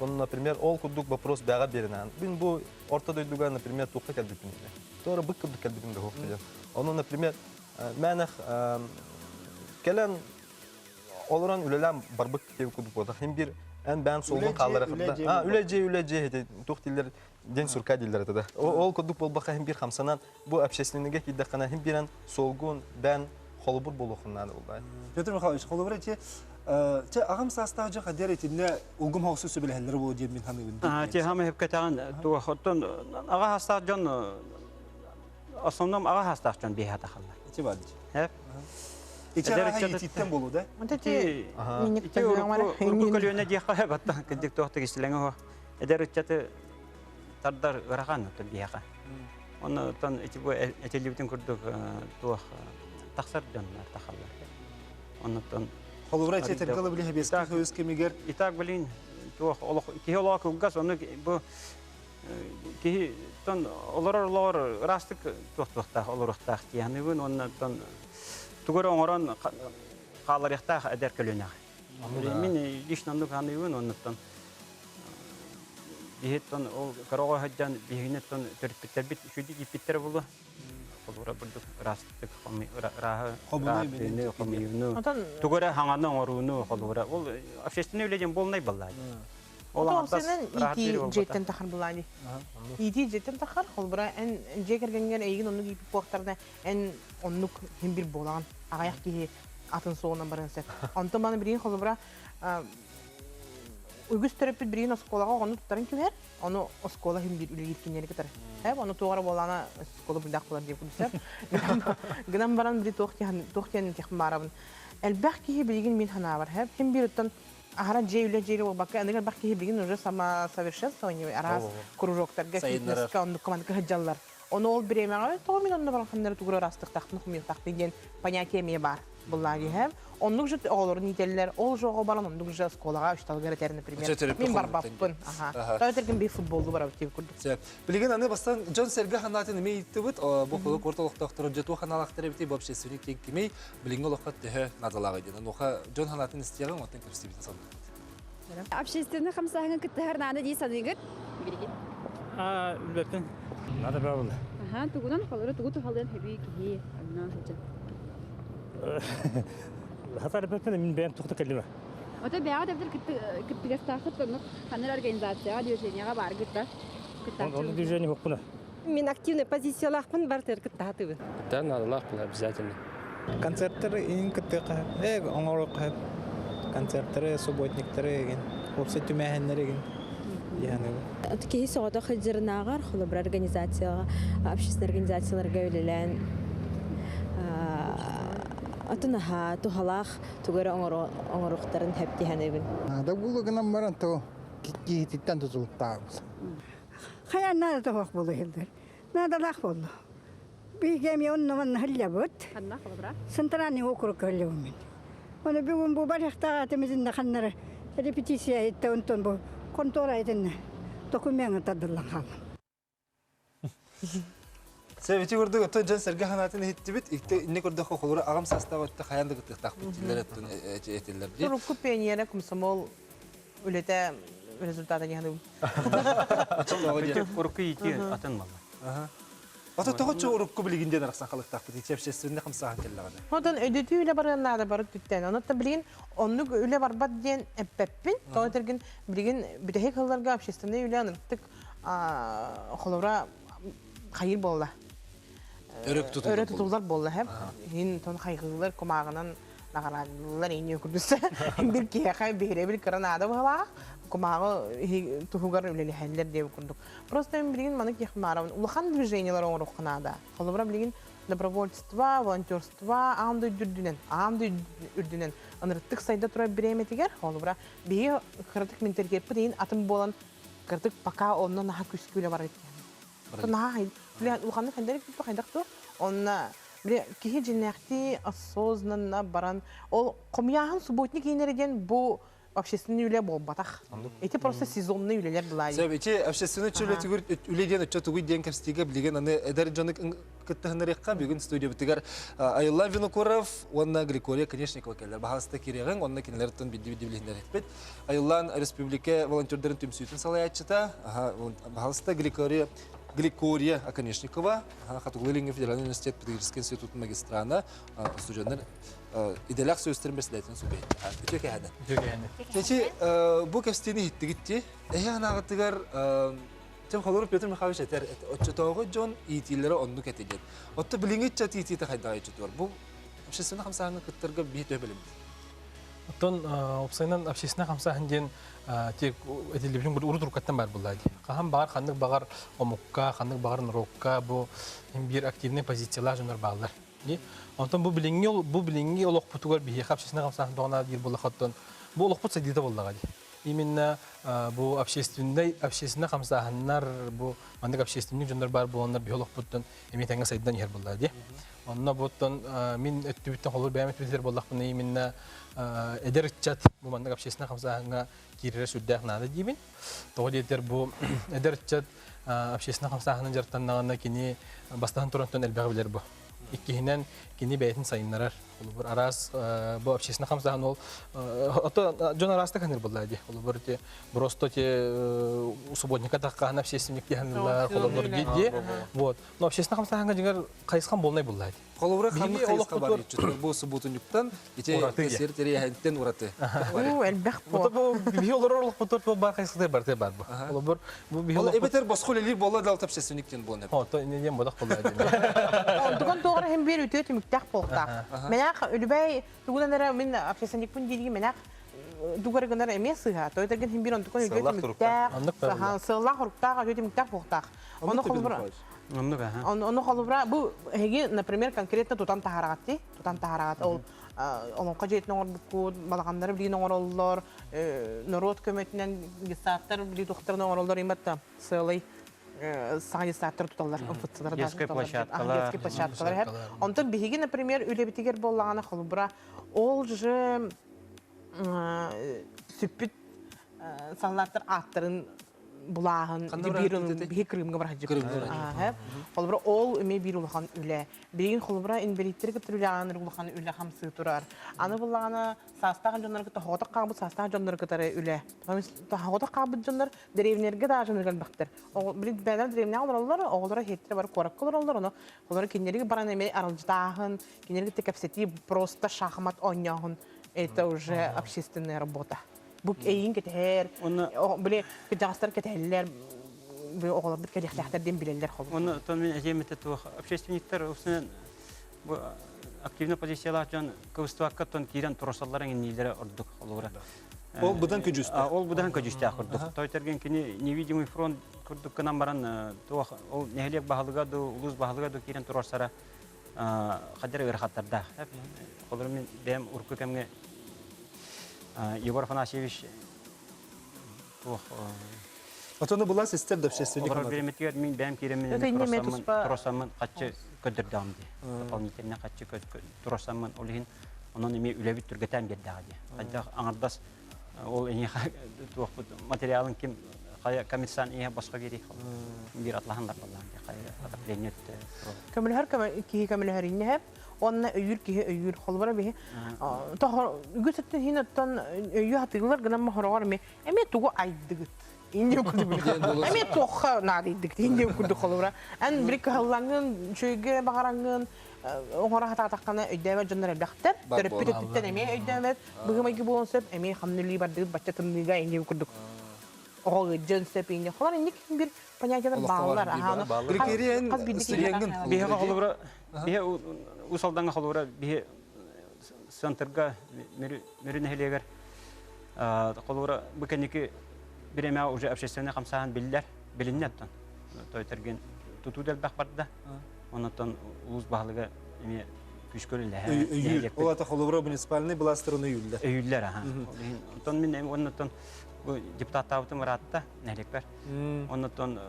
Онно, например, ол курдук вопрос бэҕэ биэринээн. Мин бу орто дойдуга, например, туохха кэлбиппин Туора бык курдук кэлбитим да суох диэн. Ону, например, мээнэх кэлэн олорон үлэлээн барбыт диэбит курдук буолбатах. Хин бир эн бээн суолун хааллара кырда. А, үлэ дьиэ, үлэ дьиэ ити туох дииллэр день сурка дииллэр этэ да. Ол курдук буолбакка хин бир хамсанан бу общественныйга киирдэххинэ хин бирэн суолгун бээн холобур буолуохун наада буолбай. Петр Михайлович, холобур эти Чэ, аҕам саастаах дьон хадер итиннэ улгум хоҕусу сөбүлэһэллэр буолуо диэн мин саныыбын. Ти хама хепкетаҕын туох оттон аҕа саастаах дьон основном аҕа саастаах дьон биһи атахаллар. Ити бар. Хеп. Ити араха ититтен болу да? Ити урукку көлүөнэ диэххэ баттан кырдьык туох тигистилэҥэ хо. Эдэр ыччаты тардар ыарахан оттон биһиэхэ. Оннотон ити бу этиллибитин курдук туох тахсар дьоннор тахаллар. Оннотон Холобура ити этэргэ били Хэбиэскэй Союз кэмигэр Итак, блин, туох олох киһи олоҕо кылгас, ону бу киһи тон олорор олоҕор ыраастык туохтуохтаах олоруохтаах дии уонна тон тугу эрэ оҥорон хаалларыахтаах эдэр көлүөнэҕэ. Мин лично оннук саныыбын оннуттан биһиттэн ол кыра сылдьан биһигиниттэн төрөппүттэрбит үчүгэй ииппиттэрэ буолуо. Холобура бурдук ыраастык ырааһы хомуйууну тугу эрэ хаҥаны оҥорууну холобура ол общественный үлэ диэн буолнай баллаа. Ол аҥардас иитии дьиэттэн тахар булаани. Иитии дьиэттэн тахар, холобура эн дьиэ кэргэҥҥэр эйигин оннук ииппит буолтарына эн оннук хин бир буолаҕын. Аҕыйах киһи атын суолунан барыан сөп. Онтон маны билигин холобура үгүс төрөппүт билигин оскуолаҕа оҕону туттаран түһэр, ону оскуола иһин биир үлэлиир кинилэри кытары. Эп ону туох эрэ буоллаҕына оскуола бырдах буолар диэн курдук сөп. Гынан баран били туох диэн туох диэн этиэхпин баарабын. Элбэх киһи билигин мин санаабар, хэп ким биир оттон аһара дьиэ үлэ дьиэ буолбакка аныгы элбэх киһи билигин уже самосовершенствование араас кружоктарга фитнеска оннукка маннык сылдьаллар. Ону ол бириэмэҕэ тоҕо мин онно баран ханнары тугу ыраастыктаахпын хомуйуохтаахпын диэн понятие эмиэ баар буллаариһэ. Оннук же оҕолорун иитэллэр, ол же оҕо баран оннук же оскуолаҕа учталгар этэр, например, мин барбаппын. Аха. Тоҕо этэргин би футболду барабыт диэн курдук. Сөп. Билигин аны бастан дьон-сэргэ ханаатын эмиэ ыйыттыбыт. Бу холук орто олохтоохторо дьэ туох ханаалаахтар эбитий бу общественник диэн кимий, билиҥҥи олоххо төһө наадалааҕый диэн. Онуоха дьон ханаатын истиэҕиҥ, оттон кэпсэтиибитин салгыыбыт. Общественный хамсааһыҥҥа кыттыһар наада дии саныыгыт? Билигин. Билбэппин. Надо было. Аха, тугунан холору тугу туһалыан хэбии киһи онно сылдьан. Хатар бөттен мин бэйэм тухта кэллиме. Ото бэйэҕит эбэтэр кыттыгастааххыт оннук ханар организацияҕа, движениеҕа бааргыт да? Онно движение хоппуна. Мин активный позициялаахпын бартыгар кыттаатыбын. Да, наадалаах обязательно. Концерттары иин кыттыахха э оҥоруохха концерттары, субботниктары эгин, уопсай түмээһиннэри эгин диһаныбын. Киһи соҕотох сылдьарынааҕар холобур организацияҕа, общественный организацияларга үлэлээн атын аһаа туһалаах тугу эрэ оҥоруохтарын хэптиһэнэбин. Наада буолу гынан баран то киһититтэн тутулуктаабыт. Хайа наада тоһох буолу иһиллэр. Наадалаах буолла. Биһиги эмиэ онно-манна сылдьабыт. Ханна холобура? Центральный округ сылдьабын мин. Оны бүгүн бу барыахтаах этимизинне ханнары репетиция итте онтон бу контора итинне документ тардыллан хааллым. Сэбити курдук оттон дьон сэргэ санаатын иһиттибит. Икте инне көрдөххө холура аҕам саастаах өттө хайаан да кыттыахтаахпыт дииллэр өттүн этиллэр дии. Урукку пионера комсомол үлэтэ результата не ханыбын. Урукку иити атын малла. Ото тоҕо урукку билигин диэн арахсан халыктаахпыт ити общественный хамсааһын кэллэҕинэ. Онтон өйдөтүү үлэ барыан наада бары түттэн. Онон билигин оннук үлэ барбат диэн эппэппин. Тоҕо этэргин билигин бүтэһик сылларга общественный үлэ ынырыктык холобура хайыр буолла. Өрө тутуллар буолла. Иһин тон хайгыылар кумааҕынан наҕараадалар иҥиэ курдуса бир киһиэхэ биһирэбил кыра наада быһалаах кумааҕы туһугар үлэлэһэллэр диэбит курдук. Просто мин билигин маны киһи улахан движениелар оҥоруохха наада. Холобура билигин добровольство, волонтерство аан дойду үрдүнэн, аан дойду үрдүнэн ынырыктык сайда турар бириэмэтигэр холобура биһиги кыратык менталитеппыт иһин атын буолан кыратык пока онно наһаа күскүүлэ барар Наһаа улаханнык хайдах хайдах туох онно бile киһи дьиннээхтии осознанно баран ол хомуйааһын субботник иинэрэ диэн бу общественный үлэ буолбатах. Эти просто сезонный үлэлэр былаайы. Сөп, ити общественный үлэ үлэ диэн өччө тугуй диэн кэпсэтиигэ билигин аны эдэр дьону кыттыһыннарыахха бүгүн студиябытыгар Айыллан Винокуров уонна Григорий Конечникова кэллэр. Баһаалыста кириэҕиҥ, онно кинилэртэн бидди-бидди билиһиннэриэхпит. Айыллан республика волонтердарын түмсүүтүн салайааччыта, баһаалыста Григория Григория Оконешникова, Хотугулуу-Илиҥҥи федеральный университет педагогическай институтун магистрана, студенттар идэлээх сөстөрүн бэсилээтин субэһиттэ. Үтүө кэһэни. Үтүө кэһэни. Чэчи, бу кэстиини иһиттигитти. Эһи анаҕытыгар Чэ, холобур Петр Михайлович этэр, оччотооҕу дьон иитиилэрэ оннук этэ диэн. Отто билиҥҥи ыччат иитиитэ хайдаҕай чутуор? Бу общественнай хамсааһыҥҥа кыттарга биһи төһө бэлэммит? Оттон уопсайынан общественнай хамсааһын диэн тек этиллибитин урут уруккаттан баар буолла дии. Хаһан баҕар ханнык баҕар омукка, ханнык баҕар норуокка бу биир активный позициялаах дьоннор бааллар. Онтон бу билиҥҥи бу билиҥҥи олохпутугар биһиэхэ общественнай хамсааһын тоҕо диир буоллахха бу олохпут сайдыыта буоллаҕа дии. Именно бу общественный общественный хамсааһыннар бу маннык общественник дьоннор баар буоланнар биһи олохпуттан эмиэ тэҥҥэ сайдан иһэр буоллаа дии. Онно буттан мин өттүбүттэн холобур бэйэм өттүбүтүгэр буоллахпына именно эдэр ыччат бу маннык общественный хамсааһыҥҥа киирэрэ сүрдээх наада диибин. Тоҕо диэтэр бу эдэр ыччат общественный хамсааһынан дьарыктаннаҕына кини бастаан турантан элбэҕи билэр бу. Иккиһинэн кини бэйэтин сайыннарар. Холобур араас бу общественный хамсааһын ол ото дьон араастык саныыр буолла дии. Холобур те просто те субботника таххаһын общественник диһанылар холобур дии. Вот. Но общественный хамсааһынга дьиҥэр хайысхан буолнай буолла дии. Холобура ханнык хайысха бар бу субботунньуктан ити сир тэрээһинтэн ураты. Уу, элбэх бу. Бу биһи олорор олохпутугар туох баар хайысхатыгар барыта бар бу. Холобур бу биһи Ол эбэтэр босхо үлэлиир буолла да общественник диэн буолан эбит. То не диэн бодох буолла диэн. Онтуган туоҕар иһин биир үтүө түмүктээх буолуохтаах. Мэнээх үлүбэй тугунан эрэ мин общественникпын диирги мэнээх дугар гынар эмиэ сыыһа. Той тэргин иһин биир онтукан үтүө түмүктээх, сыаллаах хоруктаах, үтүө түмүктээх буолуохтаах. Ону холобура Оннук аха. Ону холобура бу эһиги, например, конкретно тутан таһаараҕыт дии. Тутан таһаараҕыт. Ол олоҥхо дьиэтин оҥорбуккут, балаҕаннары билигин оҥороллор, норуот көмөтүнэн детсадтар билии тухтарын оҥороллор именно сыалай саҥа детсадтар туталлар, МФЦлар Детскай площадкалар. Детскай площадкалар. Онтон биһиги, например, үлэбитигэр буоллаҕына холобура ол же сүппүт саллааттар ааттарын булааһын биир биһи Крымга бар сылдьыбыт. Холобура ол эмиэ биир улахан үлэ. Билигин холобура инбэлииттэри кытта үлэҕэ улахан үлэ хамсыы турар. Аны буллаҕына саастаах дьоннору кытта хоҕотох хаалбыт саастаах дьоннору кытары үлэ. Хоҕотох хаалбыт дьоннор дэриэбинэлэргэ да дьоннор элбэхтэр. Билигин бэйэлэр дэриэбинэҕэ олороллор, оҕолоро иһиттэрэ бары куоракка олороллор, ону олору кинилэри баран эмиэ аралдьытааһын, кинилэри кытта кэпсэтии, просто шахмат оонньооһун это уже общественная работа. Бу эйиин кэтэһэр, били кырдьаҕастар кэтэһэллэр, оҕолорбут кэлиэхтээхтэр диэн билэллэр холбуу. Оны тон мен этиэм этэ туох общественниктар бу активный позициялаах дьон кыбыстыбакка тон киирэн турасалларын инниилэрэ ордук холобура. Ол быдан көдьүүстээх. Ол быдан көдьүүстээх курдук. Той кини невидимый фронт курдук гынан баран туох ол нэһилиэк баһылыга ду улуус баһылыга ду киирэн турарсара хадьар ыарахаттардаах. Холобура мин бэйэм урукку кэмҥэ Егор Афанасьевич туох Отону была систер да общественник. Олорор бириэмэтигэр мин бэйэм киирэммин турасаммын хаччы көрдөрдөҕүм дии. Дополнительно хаччы турасаммын ол иһин онон эмиэ үлэбит түргэтэн биэрдэҕэ дии. Хайдах аҥардас ол эйиэхэ туохпут материалын ким хайа коммерсант ийэ босхо биэрии биир атлаһаннар баллаан дии хайа отопление Көмөлөһөр киһи көмөлөһөр иннэһэ уонна өйүүр киһи өйүүр холобура биһи тоһор үгүс өттүн иһин оттон өйүү хатыылар гынан мохороҕор эмиэ эмиэ тугу айдыгыт инде курдук эмиэ туохха наадыйдык инде курдук холобура эн били кыһаллаҥҥын үчүгэйгэ баҕараҥҥын оҥоро сатаатаххына өйдөөбөт дьоннор элбэхтэр төрөппүт өттүттэн эмиэ өйдөөбөт быһыы-майгы буолуон сөп эмиэ хамныы бардыгыт бачча тымныыга инде курдук оҕо ыдьан сөп инде холор инник бир понятиялар бааллар аһааны хас биирдии биһиэхэ холобура биһи Уус Алдаҥҥа холобура биһи центрга Мүрү нэһилиэгэр холобура бу кэнники бириэмэҕэ уже общественный хамсааһын биллэр билиннэ оттон той тутуу да элбэх барда оннуттан улуус баһылыга эмиэ күүскэ үлэлэһэр Ол ата холобура муниципальный былаастарын өйүүллэр. Өйүүллэр аха. Онтон мин оннуттан бу депутаттаабытым ыраатта нэһилиэкпэр. Оннуттан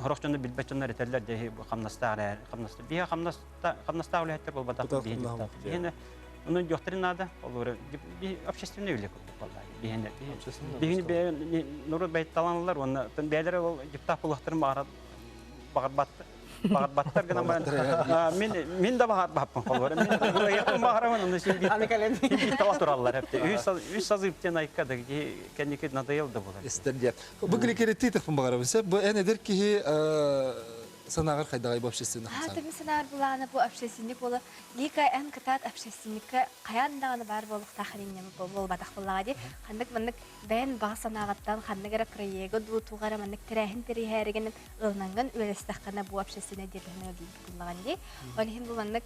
сорох дьону билбэт дьоннор этэллэр дьэ бу хамнастаах эрээр хамнаста биһи хамнаста хамнастаах үлэһиттэр буолбатах биһи депутат. Биһини Ону диэхтэрин наада. Олору общественный үлэ курдук буолла. Биһини биһини норуот бэйтталаналар уонна бэйэлэрэ ол депутат буолуохтарын баҕарар баҕарбаттар баҕарбаттар гынан баран мин мин да баҕарбаппын холобура мин бырайыакпын баҕарабын онно син биир таба тураллар эпте үс сазып диэн айка да кэнники надоел да буолар истер диэн бу кликеретти тахпын баҕарабын сеп бу эн эдэр киһи санааҕар хайдаҕай бу общественный Аа, тымы санаар булаана бу общественник буола Лика эн кытаат общественникка хайаан даҕаны баар буолуохтаах инньэ буолбатах буоллаҕа дии. Ханнык маннык бэйэн баҕа санааҕыттан ханнык эрэ проегы дуу туох эрэ маннык тэрээһин тэрийээригин ылынангын үлэлэстэххинэ бу общественнай деятельность буоллаҕын дии. Ол иһин бу маннык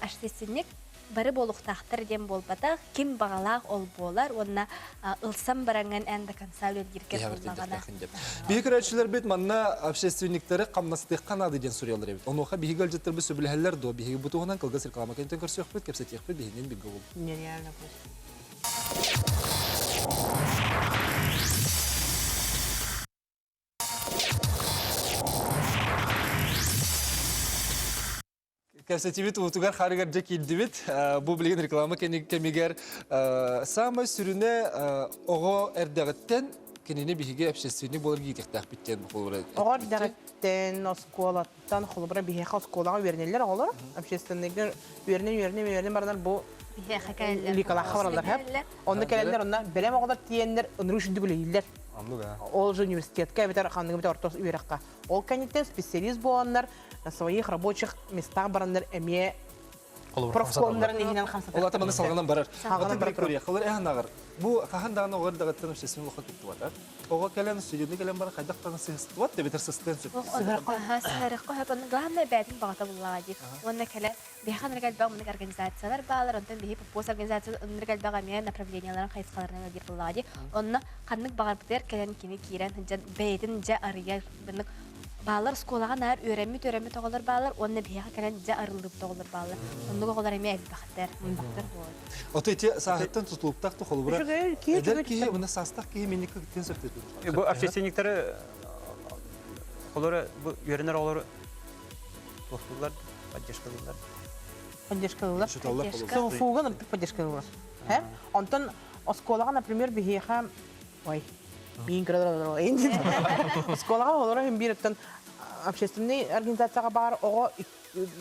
общественник бары буолуохтаахтар диэн буолбатах, ким баҕалаах ол буолар уонна ылсан бараҥҥын эн до конца үлэлииргэ буоллаҕына. Биһи көрөөччүлэрбит манна общественниктары хамнастыахха наада диэн суруйаллар эбит. Онуоха биһиги ыалдьыттарбыт сөбүлэһэллэр дуо? Биһиги бу туһунан кылгас реклама кэнниттэн көрсүөхпүт, кэпсэтиэхпит, биһигинэн бииргэ буолуҥ. Нереально просто. Кэпсэтиибит уутугар харыгар дьэ киирдибит. Бу билигин реклама кэмигэр саамай сүрүнэ оҕо эрдэҕиттэн кинини биһиги общественник буолар иитиэхтээхпит диэн холобура Оҕо эрдэҕиттэн оскуолаттан холобура биһиэхэ оскуолаҕа үөрэнэллэр оҕолор общественныйга үөрэнэн үөрэнэн үөрэнэн баранар бу Биһиэхэ кэлэллэр. Ликалаахха бараллар һэп. Онно кэлэллэр онно бэлэм оҕолор тиийэннэр ынырыы үрдүк үлэлииллэр. Ол же университетка эбэтэр ханнык эбэтэр орто үөрэххэ. Ол кэнниттэн специалист буоланнар на своих рабочих местах бараннар эмиэ профкомнарын иһинэн хамсатар. Ол ата маны салҕанан барар. Салҕанан барар. Көрүөххэ эһэн Бу хаһан даҕаны оҕо эрдэҕиттэн общественный олоххо кыттыбата. Оҕо кэлэн, студенты кэлэн баран хайдах даҕаны сыһыстыбат, эбэтэр сыстыан сөп. Сыһарыхха сөп. Онно главное бэйэтин баҕата буллаҕа дии. Уонна кэлэ биһиэхэ ынырык элбэх маннык организациялар баалар, онтон биһи ППОС организация ынырык элбэх эмиэ направленияларын хайысхаларынан үлэлиир буоллаҕа дии. Онно ханнык баҕарбытыгар кэлэн кини киирэн сылдьан бэйэтин дьэ арыйар маннык бааллар оскуолаҕа наар үөрэммит үөрэммит оҕолор бааллар уонна биһиэхэ кэлэн дьэ арыллыбыт оҕолор бааллар. Оннук оҕолор эмиэ элбэхтэр. Элбэхтэр буолар. Ото ити сааһыттан тутулуктаах да холобура эдэр киһи уонна саастаах киһи минник кыттыан сөп Бу общественниктары холоро бу үөрэнэр оҕолору туохтууллар, поддержкалыыллар. Поддержкалыыллар. СФУга поддержкалыыллар. Онтон оскуолаҕа, например, биһиэхэ ой. Миин көрө Оскуолаҕа оҕолоро иһин биир өттөн общественный организацияҕа баар оҕо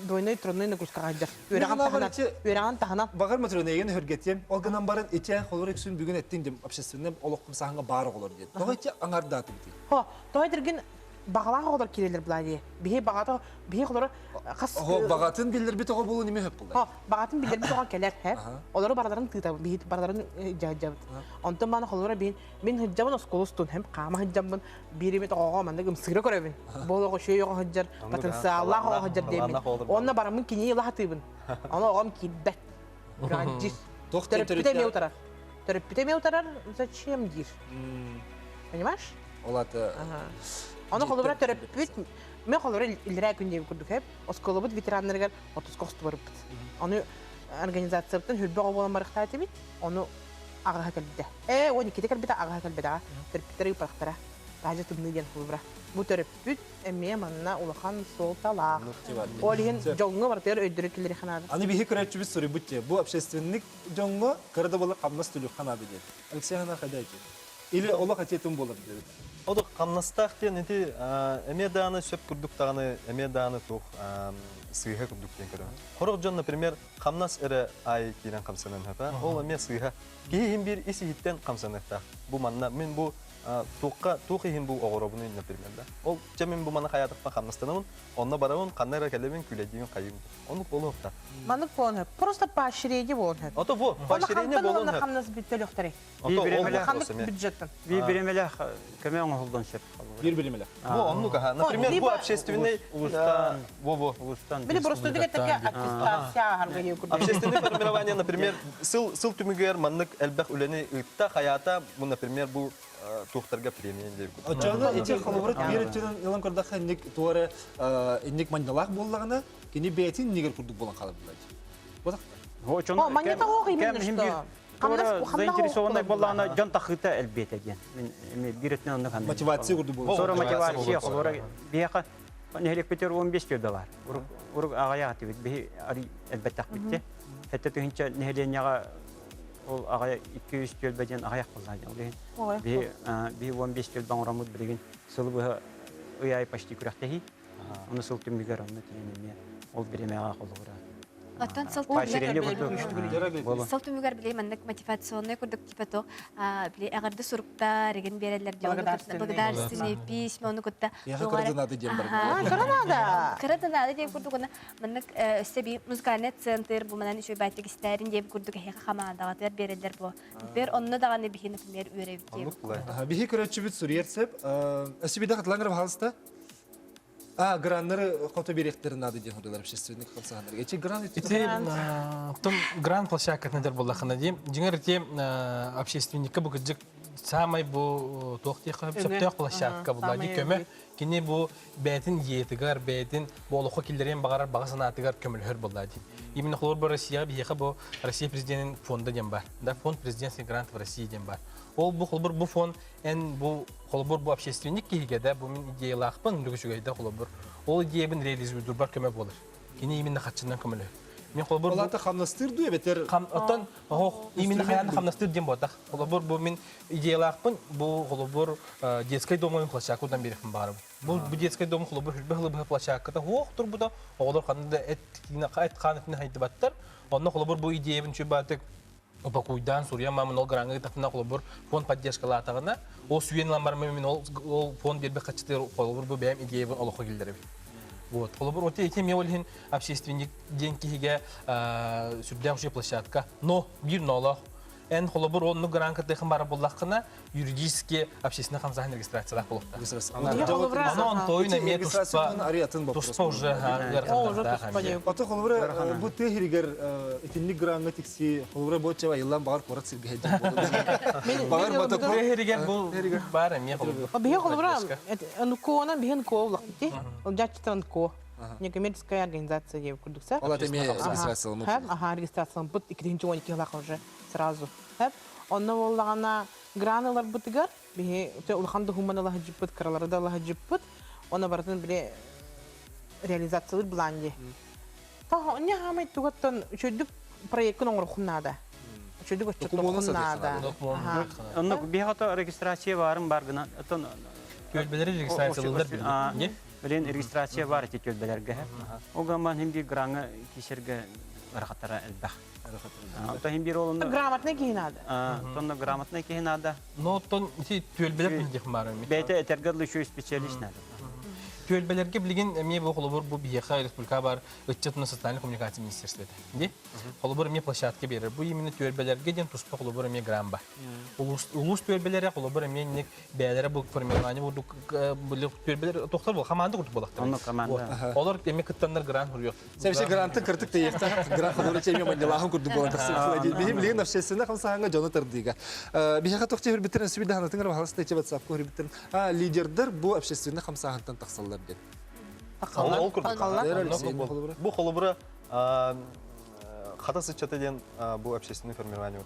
двойной тройной нагрузкаҕа сылдьар. Үөрэҕин таһынан, үөрэҕин таһынан. Багар Матрена хөргетием, ол гынан баран ичэ холор үксүн бүгүн эттин дим общественный олоххум саһанга баар оҕолор диэн. Тоҕо ичэ аңардааты бити? Хо, тоҕо диргин баҕалаах оҕолор киирэллэр былаа Биһи баҕата биһи холоро хас Оҕо баҕатын биллэрбит оҕо буолун ими хөп булар. Хо, баҕатын биллэрбит оҕо кэлэр, хэ. Олору бараларын тыытабыт, биһи бараларын дьаһдьабыт. Онтон маны холоро биһин мин сылдьабын оскуола устун хэм хаама сылдьаммын биир эмит оҕоҕо маннык ымсыыра көрөбүн. Бу олоҕо үчүгэй оҕо сылдьар, потенциаллаах оҕо сылдьар диэммин. Онно бараммын кинини ыла сатыыбын. Ону оҕом киирбэт. Гранжис. Төрөппүтэ эмиэ утарар. Төрөппүтэ эмиэ утарар, зачем диир. Понимаешь? Ол аты Ону холобура төрөппүт, мен холобура иллэрээ күн диэбит курдук хэп, оскуолабыт ветераннарыгар отуска охтубарыппыт. Ону организациябытын хүрбэ оҕо буолан барыхтаа этибит, ону аҕаһа кэлбитэ. Ээ, 12-те кэлбитэ, аҕаһа кэлбэтэҕэ. Төрөппүттэр ыыппатахтара. Таһдьа тымныы диэн холобура. Бу төрөппүт эмиэ манна улахан суолталаах. Ол иһин дьоҥҥо барытыгар өйдөрө киллэриэххэ наада. Аны биһи көрөөччүбүт суруйбут дии, бу общественник дьоҥҥо кыра да буолар хамнас төлүөххэ наада диэн. Алексей Ханар хайда Или олох этиэтин буолар диэбит. Одук хамнастаах диэн ити эмиэ дааны сөп курдук даҕаны эмиэ дааны туох сыыһа курдук диэн көрөбүн. Хорох дьон, например, хамнас эрэ аайы киирэн хамсанан хөпө. Ол эмиэ сыыһа. Киһи иһин биир ис иһиттэн хамсаныахтаах. Бу манна мин бу туохха туох иһин бу оҕоробунуй, например, да. Ол чэ мин бу маны хайаатахпын хамнастанабын, онно барабын, ханна эрэ кэлэбин, күлэдиибин, хайыыбын. Оннук буолуохтаах. Маннык буолуон сөп. Просто поощрение буолуон сөп. Ото бу, поощрение буолуон сөп. Хамнас бүттөлөхтөрүй. Ханнык бюджеттан? Биир бириэмэлээх көмө оҥоһуллуон сөп. Биир бириэмэлээх. Бу оннук аха. Например, бу общественный улустан во во улустан. Били просто дигэттэке аттестация аһарга диye курдук. Общественное формирование, например, сыл сыл түмүгэр маннык элбэх үлэни ыытта, хаята, бу, например, бу туохтарга премия диye курдук. Оччоҕуна ити холобура биир өттүнэн ылан көрдөххө инник туора инник манньалаах буоллаҕына, кини бэйэтин иннигэр курдук буолан хаалар буолар. О, манньата оох именно что. Заинтересованный буоллаҕына дьон тахыыта элбиэтэ диэн. Мин биир өттүнэн оннук саныыбын. Мотивация курдук буолар. Сора мотивация холобура биһиэхэ нэһилиэкпитигэр 15 түөлбэ баар. Урук аҕыйах этибит. Биһи элбэттэхпит Сэттэ тыһыынча нэһилиэнньэҕэ ол аҕай 200 түөлбэ диэн аҕыйах буолла. Ол иһин биһи биһи 15 түөлбэ оҥороммут билигин сылы быһа ый аайы почти күрэхтэһии. Ону сыл түмүгэр онно тиийэн эмиэ ол бириэмэҕэ холобура Оттон сыл сыл түмүгэр били маннык мотивационный курдук типа то били эҕэрдэ суруктар игин биэрэллэр диэн благодарственные письма ону кытта кыра диэн бар кыра наада кыра да наада диэн курдук уна маннык өссө би музыкальный центр бу манан үчүгэй баайтык истээрин диэн курдук эһиэхэ хамаандаҕатыгар биэрэллэр бу Бер онно даҕаны биһи например үөрэбит диэн Биһи көрөөччүбүт суруйар сеп өссө биирдэ хатылаҥ пожалуйста А, граннары хото биэриэхтэрин наада диэн хоруйлар общественник хамсаһаннар. Эчи гран Ити том гран площадкатына дэр буоллахына дии. Дьиҥэр ити общественникка бу кырдьык самай бу туох диэххэ сөптөөх площадка буолла дии көмө. Кини бу бэйэтин идеятыгар, бэйэтин бу олоххо киллэриэн баҕарар баҕа санаатыгар көмөлөһөр буолла дии. Именно холобур бу Россияҕа биһиэхэ бу Россия президенин фонда диэн бар. Да, фонд президентских грантов России диэн бар. Ол бу холобур бу фонд эн бу холобур бу общественник киһигэ да бу мин идеялаахпын үчүгэйдэ холобур ол идеябын реализуйдурбар көмө буолар кини именно хаччынан көмөлөһөр мин холобур Олата хамнастыыр дуу эбэтэр оттон ох именно хайаан хамнастыыр диэн буолбатах холобур бу мин идеялаахпын бу холобур детскай домун площадкадан биэриэхпин баҕарабын бу бу детскай дом холобур хүрбэ хылыбыһа площадката хуох турбута оҕолор ханна да эт эт хаан этин хайдыбаттар онно холобур бу идеябын чүбаатык упакуйдаан суруйан маамын ол граҥҥа ыытахпына холобур фонд поддержкалаатаҕына ол сүүйэн ылан бараммын мин ол ол фонд биэрбит хаччытыгар холобур бу бэйэм идеябын олоххо киллэрэбин вот холобур вот ити эмиэ ол иһин общественник диэн киһигэ сүрдээх үчүгэй площадка но биир ноолоох эн холобур оннук гран кытыахын бара буллаххына юридически общественный хамсааһын регистрациялаах буолуохтаах. Ону онтуойун эмиэ туспа туспа уже ыарахаттардаах эмиэ. Ото холобура бу тыа сиригэр итинник граҥҥа тикси холобура бу чаба айыллан баҕар куорат сиргэ сылдьар Баҕар мотоку Тыа сиригэр бу баар эмиэ холобура. Биһи холобура НКО-нан биһи НКО улахпыт Ол дьаччыта НКО. Некоммерческая организация диye курдук сэ. Ол эмиэ регистрацияламмыт. Аха, регистрацияламмыт 2012 уже сразу. Онно буоллаҕына гран ыларбытыгар биһи улахан документ ыла сылдьыппыт, кыралары да ыла сылдьыппыт. Оны барытын били реализациялыыр былаан дии. Таһа онне хаамай тугаттан үчүгдүк проеккын оҥороххун наада. Үчүгэй Докумуону отчуттуоххун наада. Докумуону Онно биһиэхэ регистрация баарын бар гынан оттон Түөлбэлэри регистрациялыыллар билигин. Билин регистрация бар ити түөлбэлэргэ. Ол гамман хим бир граҥа киисэргэ ырахаттара элбэх. Оттон хим бир ол онно Грамотный киһи наада. Онно грамотный киһи наада. Но оттон ити түөлбэлэр билдих баар эми. Бэйэтэ этэргэ дылы еще специалист надо. Түөлбэлэргэ билигин эмиэ бу холобур бу биһиэхэ республика бар ыччат уонна социальной коммуникация министерствота. Ди? Холобур эмиэ площадка берер. Бу именно түөлбэлэргэ диэн туспа холобур эмиэ гран бар. Улуус улуус түөлбэлэрэ холобур эмиэ инник бэйэлэрэ бу формирование бурдук түөлбэлэр тохтор бол команда курдук буолахтар. Онно команда. Олор эми кыттаннар грант хуруйук. Сәбише гранты кыртык тейехтах грант холобур чемия маннялааһын курдук буолан тахсыбыт. Биһи билигин общественный хамсааһыҥҥа дьону тардыыга. Биһиэхэ тохти хүрбүттэрин сүбүдэ ханатыҥар баһалас тече ватсапка хүрбүттэрин. Лидердер бу общественный хамсааһынтан тахсаллар диэн. Ол курдук. Бу холобура хата сыччата диэн бу общественный формирование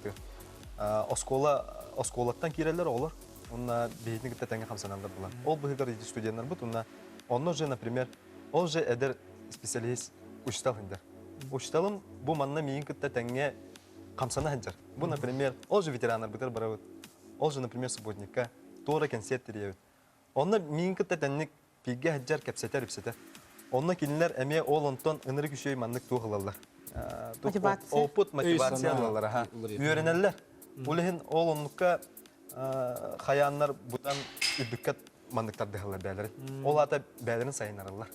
оскуола оскуолаттан киирэллэр оҕолор уонна биһигини кытта тэҥҥэ хамсаналлар буолан. Ол быһыгар студеннарбыт уонна онно же, например, ол же эдэр специалист учутал сылдьар. Учуталым бу манна миигин кытта тэҥҥэ хамсана сылдьар. Бу, например, ол же ветераннарбытыгар барабыт. Ол же, например, субботникка туора кэнсиэр тэрийэбит. Онно миигин кытта тэнник бииргэ сылдьар, кэпсэтэр-ипсэтэр. Онно кинилэр эмиэ ол онтон ынырык үчүгэй маннык туох ылаллар. Мотивация. Опыт, мотивация ылаллар. Аха. Үөрэнэллэр. Ол иһин ол оннукка хайааннар бутан үрдүккэ маннык тардыһаллар бээлэрин. Ол аата бээлэрин сайыннараллар.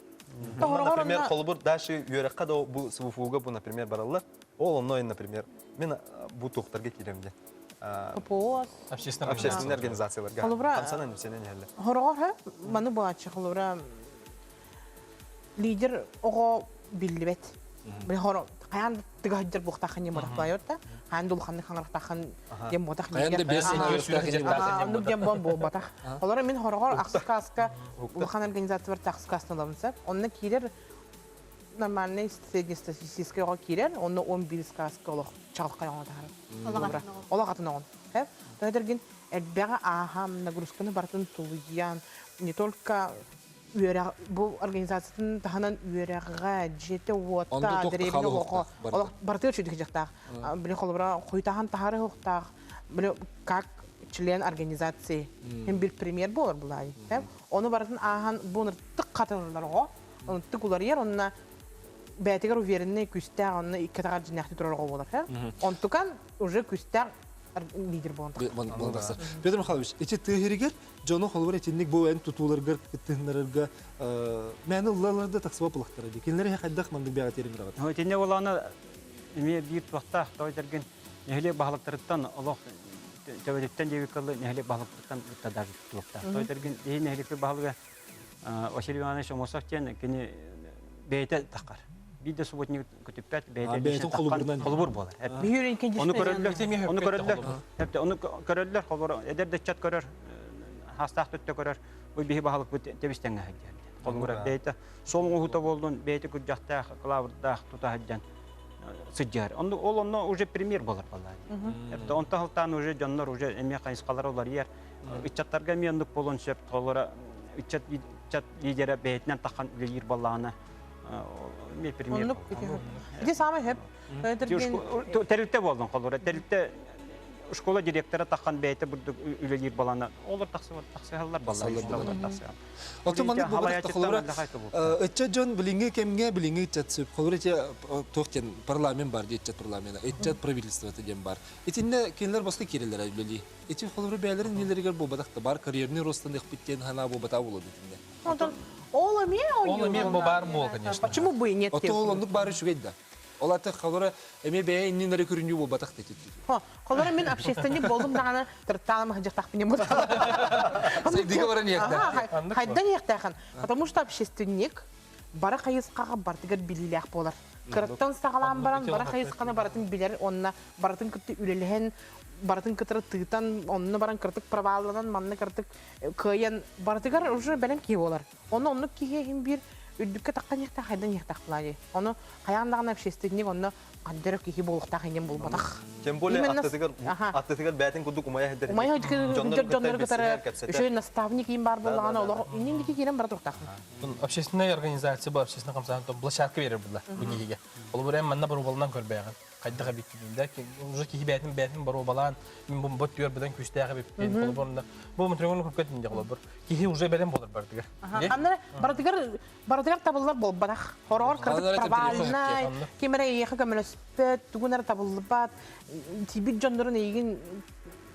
Например, холобур, дальше үөрэххэ да бу СВФУга бу, например, бараллар. Ол онно, например, мен бу туохтарга киирем диэн. ППО. Общественный организацияларга. Холобура, Хамсанан үсенен иһэллэр. Хороҕор ха, маны буолааччы холобура лидер оҕо биллибэт. Били хоро хайаан тыга сылдьар буохтааххын диэн буотах баайар да, хайаан да улаханнык хаҥырахтааххын диэн буотах. Хайаан да бэс Оннук диэн буон буолбатах. Олора мин хороҕор ахсыскааска улахан организациялар тахсыскаасна ылабын сөп. Онно киирэр нормальный среднестатистический оҕо киирэр, онно 11 сказка олох чаҕылхай оҥо таһар. Олох атын оҕон. Тоһөтөргин элбэҕи ааһам, нагрузканы барытын тулуйан, не только үөрэх бу организациятын таһынан үөрэҕэ, дьиэтэ-уота, дэриэбинэ олохо, олох барытыгар үчүгэй дьахтаах. Били холобура хуйтахан таһары хуктаах, били как член организации, хим бир премьер болар булай. Оны барытын ааһан бу тык хатылылар оҕо, тык уларыйар, онна бэйэтигэр уверенный күстээх, онно икки атаҕар дьиннээхтик турар оҕо буолар. Онтукан уже күстээх лидер буолан тахсар. Петр Михайлович, ити тыа дьону холобур итинник бу эн тутууларгар кыттыһыннарарга мээнэ ыллаларда тахсыба булахтара дии. Кинилэр хайдах маннык бэҕэ тиэрин быраҕат? Итинне олаана эмиэ биир туохтаах той дэргин нэһилиэк баһылыктарыттан олох төбөтүттэн диэбит кылы нэһилиэк баһылыктарыттан кытта даже туохтаах. Той дэргин иһи нэһилиэкпит баһылыга Василий Иванович Омосов диэн кини бэйэтэ таххар. Биир да субботник көтүппэт, бэйэтэ холобур буолар. Ону көрөллөр, ону көрөллөр, ону көрөллөр, холобур, эдэр да ыччат көрөр, хаастаах төттө көрөр, бу биһи баһылыкпыт тэбис-тэҥҥэ сылдьар. Холобура, бэйэтэ суол оҥоһуута буоллун, бэйэтэ күрдьэхтээх, кылаабырдаах тута сылдьан сылдьар. Онно ол онно уже премьер буолар баллаа. Онтон халтаан уже дьоннор уже эмиэ хайысхалара уларыйар. Ыччаттарга эмиэ оннук буолуон сөп. Холобура, ыччат ыччат лидерэ бэйэтинэн таххан үлэлиир буоллаҕына, эмиэ премьер. Оннук ити саамай хөп. Тэрилтэ буоллун холобура. Тэрилтэ школа директора таххан бэйэтэ бурдук үлэлиир буолана олор тахсыһаллар баллар тахсыһаллар. Оттон маннык буолбатах холобура ыччат дьон билиҥҥи кэмҥэ билиҥҥи ыччат сөп холобура ити туох диэн парламент бар дии ыччат парламена ыччат правительствота диэн бар итиннэ кинилэр босхо киирэллэр үлэлии Ити холобура бэйэлэрин иннилэригэр буолбатах да бар карьерный ростаныахпыт диэн санаа буолбатаа буолуо итиннэ. Онтон ол эмиэ Ол эмиэ баар буол, конечно. Почему бы и нет? Ото ол оннук баар үчүгэй да. Ол аты холобура эмиэ бэйэ иннин эрэ көрүнүү буолбатах да ити. Холобура мин общественник болдум даҕаны тырыттаалам хадьахтахпын буолла. Сайдыга баран иэхтээх. Хайдан иэхтээхэн. Потому что общественник бары хайысхаҕа барытыгар билиилээх буолар. Кыраттан саҕалаан баран бары хайысханы барытын билэр уонна барытын кытта үлэлэһэн барытын кытары тыытан, онно баран кыртык провалланан, манна кыртык кыайан барытыгар уже бэлэм киһи буолар. Онно оннук киһи иһин биир үрдүккэ таххан иһтээх хайдан иһтээх плане. Ону хайаан даҕаны общественник онно хандара киһи буолуохтаах иннин булбатах. Тем более аттытыгар аттытыгар бээтин курдук умайа сылдьар. Умайа сылдьар дьоннору кытары үчүгэй наставник иин бар буоллаҕына олох иннин дики киирэн бара туруктаах. Общественная организация бу общественный хамсааһын площадка берер була бу киһигэ. Ол бу манна боруобаланан көрбөйөҕүн. Хайдах эбиккин да уже киһи бээтин бээтин боруобалаан мин бу бот түөр быдан күүстээх эбиппин холобур бу мутрегон куркат инде холобур киһи уже бэлэм болар бардыгар. Аннары барытыгар барытыгар табыллар буолбатах. Хороҕор кырдык провальнай, ким эрэ эйиэхэ көмөлөспөт, тугун эрэ табыллыбат, тиийбит дьоннорун эйигин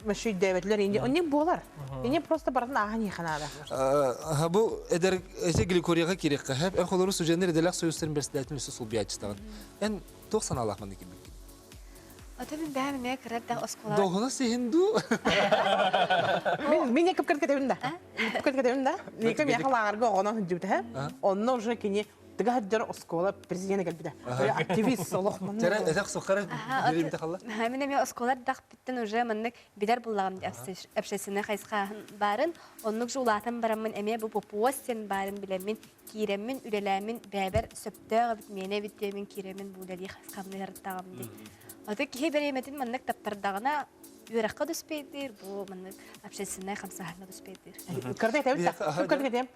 мөшүйдээбэтилэр инди онник буолар. Ини просто барытын ааһан иэхэ наада. Бу эдэр эти гликорияга кириэххэ хэп эн холору суженер эделэх союзтарын председателин үсү сулбиячтагын. Эн туох санаалаах маннык кирбиккин? Ото мин бэйэм эмиэ кыра да оскуола. Доһуна сиһин дуу? Мин мин кып кэтэбин да. Кып кэтэбин да. Ника миэхэ лааҕырга оҕонон сылдьыбыта. Онно уже кини тыга сылдьар оскуола президенэ кэлбитэ. Активист олох Тәрэ этэх сухара биримте халла. Мин эмиэ оскуола дахпыттан уже маннык билэр буллаҕым общественный хайысхаһын баарын, оннук же улаатан бараммын эмиэ бу попуас сен баарын билэммин киирэммин үлэлээммин бэйэбэр сөптөөх эбит миэнэ эбит диэмин киирэммин бу үлэлии хамныһарыттаҕым дии. Аты киһи бэриэмэтин маннык таптардаҕына үөрэххэ да успейдыыр, бу маннык общественнай хамсааһыҥҥа да успейдыыр. Кырдык этэбит да, кырдык этем.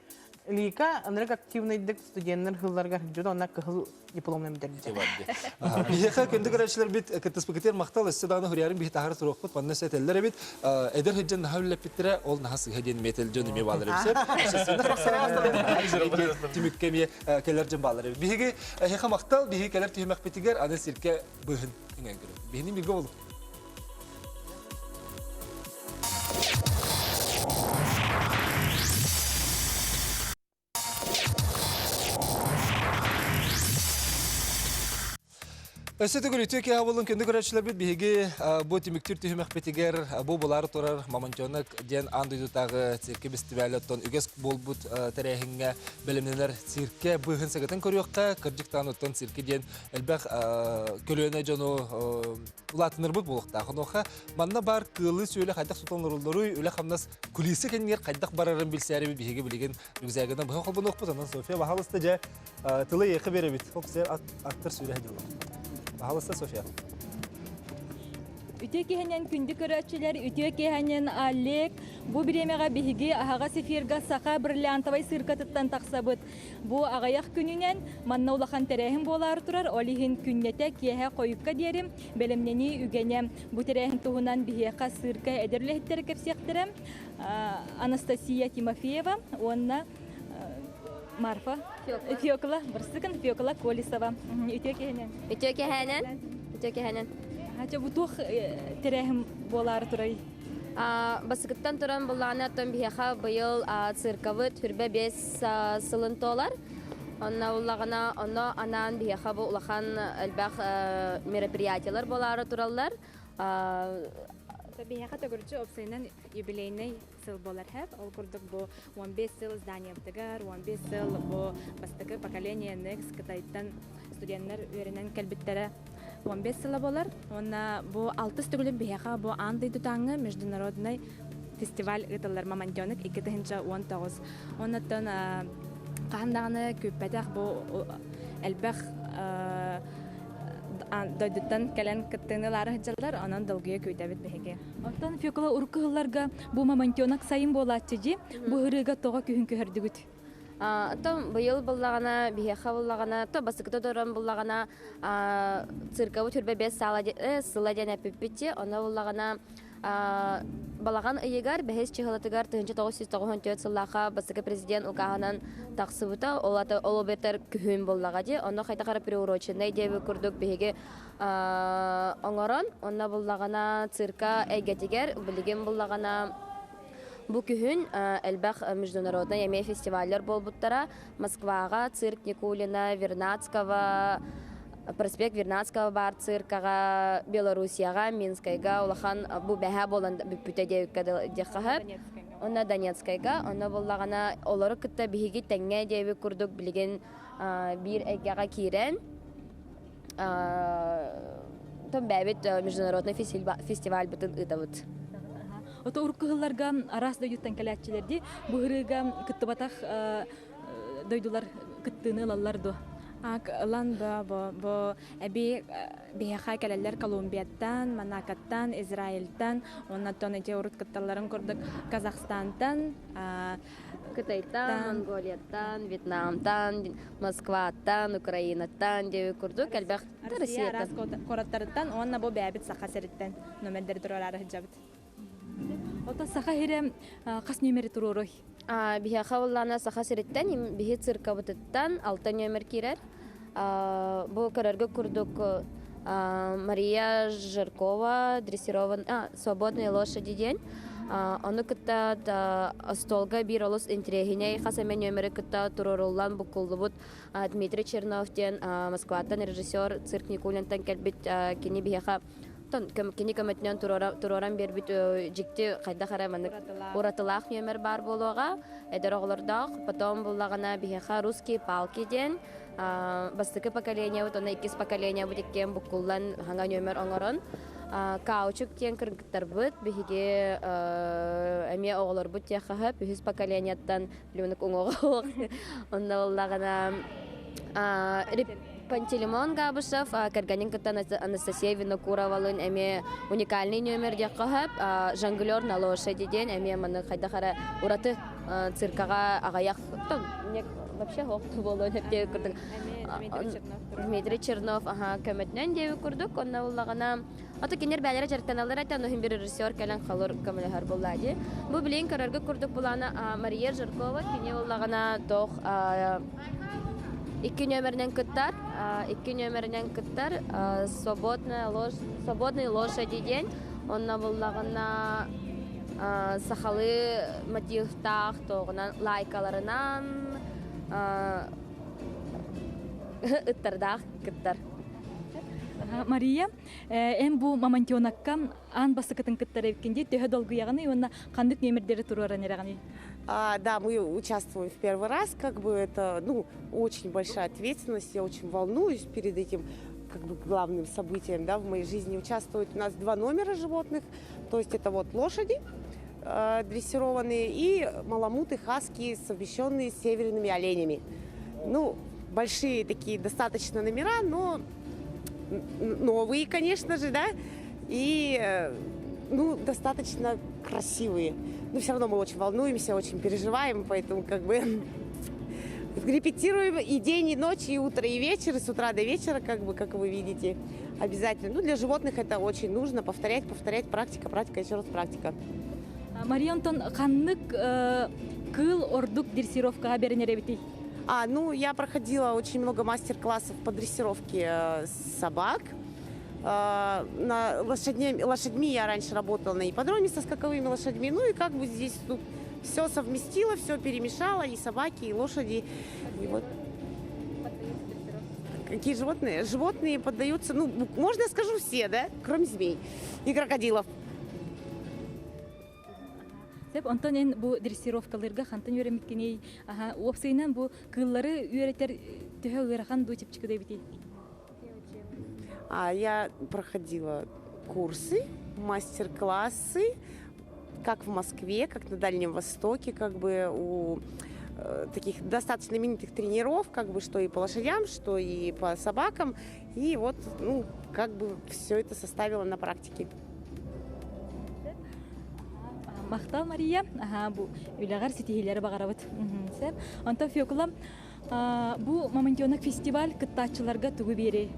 Лика ынырык активныйдык студеннар хылларга дьон онна кыһыл дипломна бүтэрдэ. Биһиэхэ күндү көрөөччүлэрбит кыттыспыкытыгар махтал өссө даҕаны хуриярын биһи таһара туруохпут манна өссө этэллэр эбит эдэр сылдьан наһаа үллэппиттэрэ ол наһаа сыыһа диэн метел дьон эмиэ баалар эбит түмүккэ эмиэ кэлэр дьон баалар эбит биһиги эһиэхэ махтал биһиги кэлэр түһүмэхпитигэр аны сиркэ быыһын иҥэн көрөбүт биһини бииргэ болук Өссө төгүл үтүө киэһэ буоллун күндү көрөөччүлэрбит биһиги бу түмүктүүр түһүмэхпитигэр бу булаары турар Мамонтенок диэн аан дойдутааҕы циркэ бэстибээлэ оттон үгэс буолбут тэрээһиҥҥэ бэлэмнэнэр циркэ быыһын сэгэтэн көрүөххэ кырдьык даҕаны оттон циркэ диэн элбэх көлүөнэ дьону улаатыннарбыт буолуохтаах. Онуоха манна баар кыылы-сүөлү хайдах сотоннорулларуй, үлэ-хамнас кулиса кэннигэр хайдах барарын билсээри биһиги билигин рюкзагынан быһа холбонуохпут. Онон София, баһаалыста дьэ тылы эйиэхэ биэрэбит. Ол сэр аттар сүүрэ дьылла. Баһаалыста София. Үтүө киһинэн күндү көрөөччүлэр, үтүө киһинэн Олег. Бу бириэмэҕэ биһиги аһаҕас эфирга Саха бриллиантовай сыыркатыттан тахсабыт. Бу аҕыйах күнүнэн манна улахан тэрээһин буолаары турар, ол иһин күннэтэ киэһэ хойукка диэри бэлэмнэнии үгэнэ. Бу тэрээһин туһунан биһиэхэ сыырка эдэр үлэһиттэрэ кэпсиэхтэрэ. Анастасия Тимофеева уонна Марфа Фёкла, Барсыкын Фёкла Колесова. Үтүө киһинэн. Үтүө киһинэн. Үтүө киһинэн. Хача бу туох тэрээһин буолаары турай? Басыкыттан туран буллаҕына оттон биһиэхэ быйыл циркабыт хүрбэ биэс сылын туолар. Онно буллаҕына онно анаан биһиэхэ бу улахан элбэх мероприятиелар буолаары тураллар. Биһиэхэ төгүрүччү уопсайынан юбилейный сыл буолар хэп. Ол курдук бу 15 сыл зданиябытыгар, 15 сыл бу бастакы поколение Next Кытайтан студеннар үөрэнэн кэлбиттэрэ 15 сыла буолар. Уонна бу алтыс төгүлүн биһиэхэ бу аан дойдутааҥҥы международный фестиваль ыытыллар Мамонтенок 2019. Оннуттан хаһан даҕаны күүппэтэх бу элбэх дойдуттан кэлэн кыттыыны ылаары сылдьаллар, онон долгуйа күүтэбит биһиги. Оттон Фекла урукку сылларга бу Мамонтенок сайын буолааччы дии, бу ырыыга тоҕо күһүн көһөрдүгүт? Оттон быйыл буллаҕына, биһиэхэ буллаҕына, то басыкыта дорон буллаҕына, циркабыт хүрбэ бэс сыла диэн эппиппит онно буллаҕына балаҕан ыйыгар бэһис чыһылатыгар 1994 сыллаахха бастакы президент укааһынан тахсыбыта ол ата ол обетер күһүн буллаҕа дии онно хайдах эрэ приуроченный диэбит курдук биһиги оҥорон онно буллаҕына цирка эйгэтигэр билигин буллаҕына Бу күһүн элбэх международнай эмиэ фестиваллар буолбуттара. Москваҕа цирк Никулина, Вернадского, проспект Вернадского баар циркаҕа, Белоруссияҕа, Минскайга улахан бу бэһэ буолан бүппүтэ диэбиккэ диэххэ сөп. Онно Донецкайга, онно буллаҕына олору кытта биһиги тэҥҥэ диэбит курдук билигин биир эйгэҕэ киирэн Том бэйэбит международный фестивальбытын ыытабыт. Ото урукку сылларга араас дойдуттан кэлээччилэрди бу ырыыга кыттыбатах дойдулар кыттыыны ылаллар дуо? Ылан бу бу эби биһиэхэ кэлэллэр Колумбияттан, Монакоттан, Израильтан, оннаттан ити урут кытталларын курдук Казахстантан, Кытайтан, Монголияттан, Вьетнамтан, Москваттан, Украинаттан диэби курдук элбэх Россия араас куораттарыттан уонна бу бэйэбит Саха сириттэн номердери туруораары сылдьабыт. Ото Саха сирэ хас нүөмэри туруоруй? Биһиэхэ буоллаҕына Саха сириттэн биһи циркабытыттан алта нүөмэр киирэр. Бу көрөргө курдук Мария Жиркова дрессирован «Свободные лошади» диэн. Ону кытта остуолга биир олус интэриэһинэй хас эмэ нүөмэри кытта туруоруллан буккуллубут Дмитрий Чернов диэн Москваттан режиссер цирк Никулинтан кэлбит кини биһиэхэ кини көмөтүнэн туруоран биэрбит дьикти хайдах эрэ маннык уратылаах нүөмэр баар буолуоҕа эдэр оҕолордоох потом буллаҕына биһиэхэ русские палки диэн бастакы поколениебыт уонна иккис поколениебыт иккиэн буккуллан хаҥа нүөмэр оҥорон каучук диэн кыргыттарбыт биһиги эмиэ оҕолорбут диэххэ сөп үһүс поколениеттан Лүнүк уҥуоҕа онно буоллаҕына Пантелеймон Габышев кэргэнин кытта Анастасия Винокуровалыын эмиэ уникальный нүөмэр диэххэ сөп жонглер на лошади диэн эмиэ маны хайдах эрэ ураты циркаҕа аҕыйах вообще ох буолуон диэбит курдук Дмитрий Чернов аха көмөтүнэн диэбит курдук онно буллаҕына Ото кинилэр бээлэрэ дьарыктаналлар этэ, ону иһин бир режиссер кэлэн халыр көмөлөһөр буолла дии. Бу билигин көрөргө курдук булаана Мария Жиркова кини буллаҕына туох икки нүөмэринэн кыттар, икки нүөмэринэн кыттар свободная ложь, свободные лошади диэн. Онно буллаҕына сахалыы мотивтаах туоҕунан лайкаларынан ыттардаах кыттар. Мария, эн бу мамонтенокка аан бастакытын кыттар эбиккин дии, төһө долгуйаҕыный уонна ханнык нүөмэрдэри туруоран эрэҕиний? А, да, мы участвуем в первый раз, как бы это, ну, очень большая ответственность, я очень волнуюсь перед этим как бы главным событием, да, в моей жизни. Участвуют у нас два номера животных, то есть это вот лошади э, дрессированные и маламуты, хаски, совмещенные с северными оленями. Ну, большие такие достаточно номера, но новые, конечно же, да, и э, ну, достаточно красивые. Но все равно мы очень волнуемся, очень переживаем, поэтому как бы репетируем и день, и ночь, и утро, и вечер, и с утра до вечера, как бы, как вы видите, обязательно. Ну, для животных это очень нужно, повторять, повторять, практика, практика, еще раз практика. Мария Антон, ханнык кыыл ордук дрессировкаҕа бэринэр эбитий? А, ну, я проходила очень много мастер-классов по дрессировке э, собак. А, на лошадьми, лошадьми я раньше работала на ипподроме со скаковыми лошадьми. Ну и как бы здесь тут все совместила, все перемешала, и собаки, и лошади. И вот Какие животные? Животные поддаются, ну, можно я скажу все, да? Кроме змей и крокодилов. Сөп, онтон эн бу дрессировкаларга хантан үөрэммиккиний? Аха, уопсайынан бу кыыллары үөрэтэр төһө ыарахан дуу чэпчэки да эбитий? А я проходила курсы, мастер-классы, как в Москве, как на Дальнем Востоке, как бы у э, таких достаточно именитых тренеров, как бы что и по лошадям, что и по собакам. И вот, ну, как бы все это составила на практике. Махтал Мария, аха бу үлэҕэр ситиһиилэри баҕарабыт. Сөп. Онтон Фёкла, бу Мамонтенок фестиваль кыттааччыларга тугу биэрий?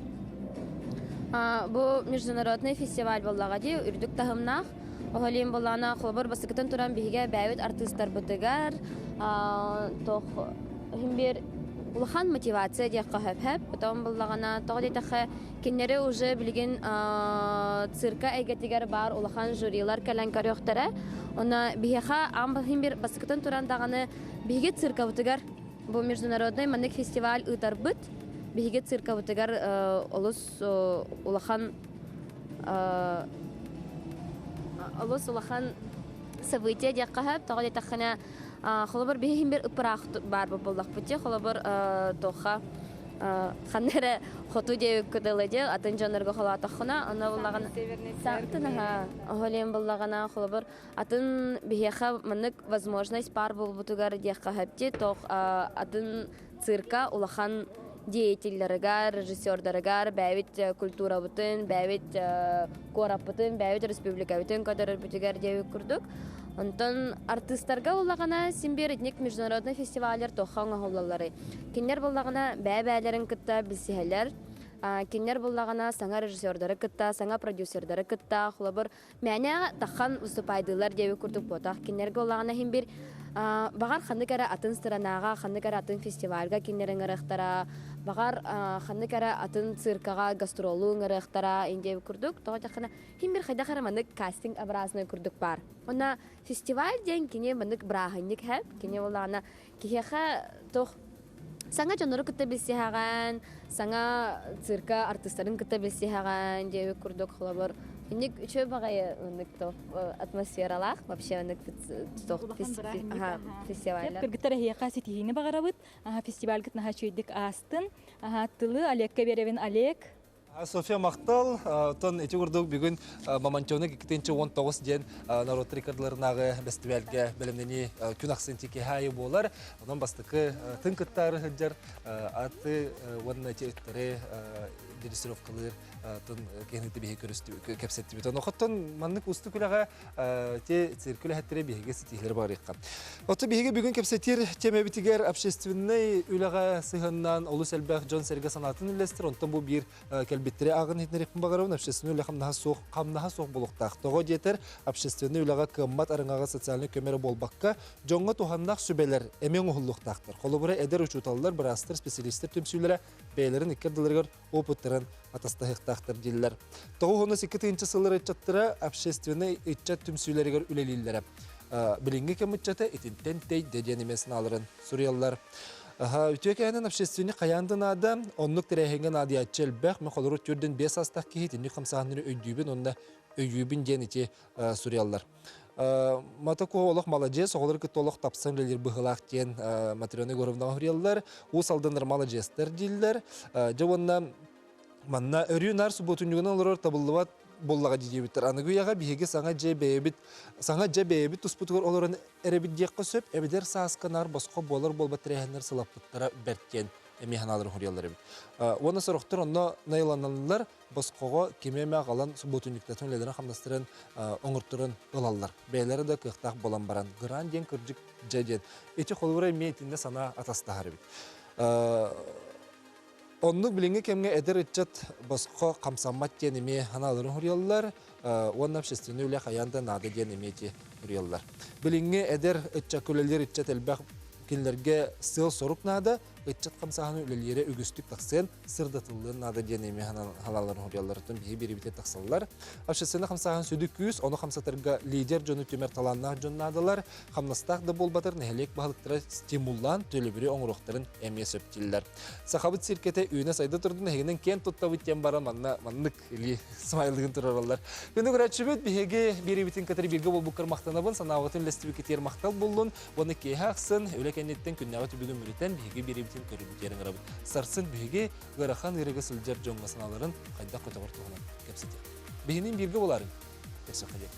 Бу международный фестиваль буоллаҕа дии, үрдүк таһымнаах. Оһолиин буоллаҕына, холобур, бастакытын туран биһигэ бэйэбит артыыстарбытыгар туох иһин биир улахан мотивация диэххэ сөп. Потом буоллаҕына, тоҕо диэтэххэ, Кинилэри уже билигин цирка эйгэтигэр баар улахан жюрилар кэлэн көрүөхтэрэ. Онно биһиэхэ аан бир бастакытын туран даҕаны биһиги циркабытыгар бу международный маннык фестиваль ыытарбыт. Биһиги циркабытыгар олус улахан олус улахан событие диэххэ сөп. Тоҕо диэтэххинэ, холобур биһиги бир ыпыраах баар буоллахпыт дии. Холобур туохха ханна эрэ хоту диэбиккэ дылы дии атын дьоннорго холоотоххуна ону буллаҕына саантын аһа оһолиэн буллаҕына холобур атын биһиэхэ маннык возможность паар буолбутугар диэххэ сөп дии туох атын цирка улахан. деятелларыгар, режиссердарыгар бэйэбит культурабытын, бэйэбит куораппытын, бэйэбит республикабытын көрдөрөрбүтүгэр диэбит курдук. Онтон артыыстарга буллаҕына син биир итинник международный фестиваллар туохха оҥоһуллалларый? Кинилэр буллаҕына бэйэ-бэйэлэрин кытта билсиһэллэр. Кинилэр буллаҕына саҥа режиссердары кытта, саҥа продюсердары кытта, холобур, мээнэ таххан выступайдыылар диэбит курдук буотах. Кинилэргэ улаҕана иһин бир баҕар ханнык эрэ атын странаҕа, ханнык эрэ атын фестивальга кинилэр ыҥырыахтара, баҕар ханнык эрэ атын циркаҕа гастролу ыҥырыахтара диэбит курдук. Тоҕо диэххинэ, иһин бир хайдах эрэ маннык кастинг образный курдук баар. Уонна фестиваль диэн кини маннык бырааһынньык һэ. Кини улаана киһиэхэ туох саҥа дьоннору кытта билсиһэҕин, саҥа цирка артыыстарын кытта билсиһэҕин диэбит курдук холобур инник үчүгэй баҕайы ыннык атмосфералаах вообще ыннык фестиваль. Кыргыттар эһиэхэ ситиһиини баҕарабыт. Фестивальгыт наһаа үчүгэйдик аастын. Тылы Олегка биэрэбин Олег. Софья махтал. Оттон ити курдук бүгүн Мамонтенок 2019 диэн норуоттар иккардыларынааҕы бэстибээлгэ бэлэмнэнии күн ахсын тикиһаайы буолар. Онон бастакы тын кыттаары сылдьар аты уонна ити ыттары дрессировкалыыр тын киһини биһи кэпсэттибит. Онохоттон маннык устук үлэҕэ те цирк үлэһиттэрэ биһиги ситиһилэр барыахха. Оту биһиги бүгүн кэпсэтир темэбитигэр общественнай үлэҕэ сыһыаннаан олус элбэх дьон-сэргэ санаатын үллэстэр. Онтон бу биир кэлбиттери ааҕын иһитинэриэхпин баҕарабын. Общественнай үлэ хамнаһа суох, хамнаһа суох буолуохтаах. Тоҕо диэтэр, общественнай үлэҕэ кыаммат арыҥаҕа социальнай көмө эрэ буолбакка, дьоҥҥо туһаннаах сүбэлэр эмиэ оҥоһуллуохтаахтар. Холобура, эдэр учууталлар, быраастар, специалистар түмсүүлэрэ бэйэлэрин икки ардыларыгар опыттарын атастаһыахтаахтар дииллэр. 92 тыһыынча сыллар ыччаттара общественнай ыччат түмсүүлэригэр үлэлииллэрэ. Билиҥҥи кэм ыччата итинтэн тэйдэ диэн эмиэ санааларын суруйаллар. Үтүө кэһэнэн общественник хайаан да наада, оннук тэрээһиҥҥэ наадыйааччы элбэх, мен холору түрдэн 5 саастаах киһи итинник хамсааһыннары өйдүүбүн уонна өйүүбүн диэн ити суруйаллар. Матако олох маладьыас, оҕолору кытта олох тапсан үлэлиир быһыылаах диэн Матрена Егоровнаҕа суруйаллар. Уус Алданнар маладьыастар дииллэр. Дьэ уонна манна өрүү наар субуотунньугунан олорор табыллыбат буоллаҕа диэбиттэр. Аныгы үйэҕэ биһиги саҥа дьиэ бэйэбит саҥа дьэ бэйэбит туспутугар олорон эрэбит диэххэ сөп. Эбэтэр сааска наар босхо буолар буолбат тэрээһиннэр сылаппыттара бэрт диэн эмиэ санааларын суруйаллар эбит. Уонна сорохтор онно найыланаллар босхоҕо кими эмэ аҕалан субуотунньуктатын үлэлэрин-хамнастарын оҥорторон ылаллар. Бэйэлэрэ да кыахтаах буолан баран, грант диэн кырдьык дьэ диэн. Ити холобура эмиэ итиннэ санаа атастаһар эбит. Оннук билиҥҥи кэмҥэ эдэр ыччат босхо хамсаммат диэн эмиэ санааларын суруйаллар уонна общественнай үлэ хайаан да наада диэн эмиэ ити суруйаллар. Билиҥҥи эдэр ыччакка үлэлиир ыччат элбэх кинилэргэ сыал-сорук наада, ыччат хамсааһыны үлэлиирэ үгүстүк тахсыан, сырдатыллыан наада диэн эмиэ халааларын суруйалларыттан биһи биэрибитэ тахсаллар. Общественнай хамсааһын сүдү күүс, ону хамсатарга лидер дьону түмэр талааннаах дьон наадалар, хамнастаах да буолбатар нэһилиэк баһылыктара стимуллаан төлөбүрү оҥоруохтарын эмиэ сөп дииллэр. Сахабыт циркэтэ үүнэ-сайда турдун эһигинэн киэн туттабыт диэн баран манна маннык илии смайлыгын турараллар. Күнү көрөөччүбүт биһиги биэриибитин кытары бииргэ буолбуккар махтанабын, санаабытын үллэстибиккитигэр махтал буоллун. Уонна киэһэ ахсын үлэ кэнниттэн күннээҕи түбүгүн мүрүтэн биһиги биэриибитин көрүбүтүгэр ыҥырабыт. Сарсын биһиги ыарахан ыарыыга сылдьар дьоҥҥо санааларын хайдах көтөҕөр туһунан кэпсэтиэх. Биһинин бииргэ буолаарыҥ. Көрсөххө диэн.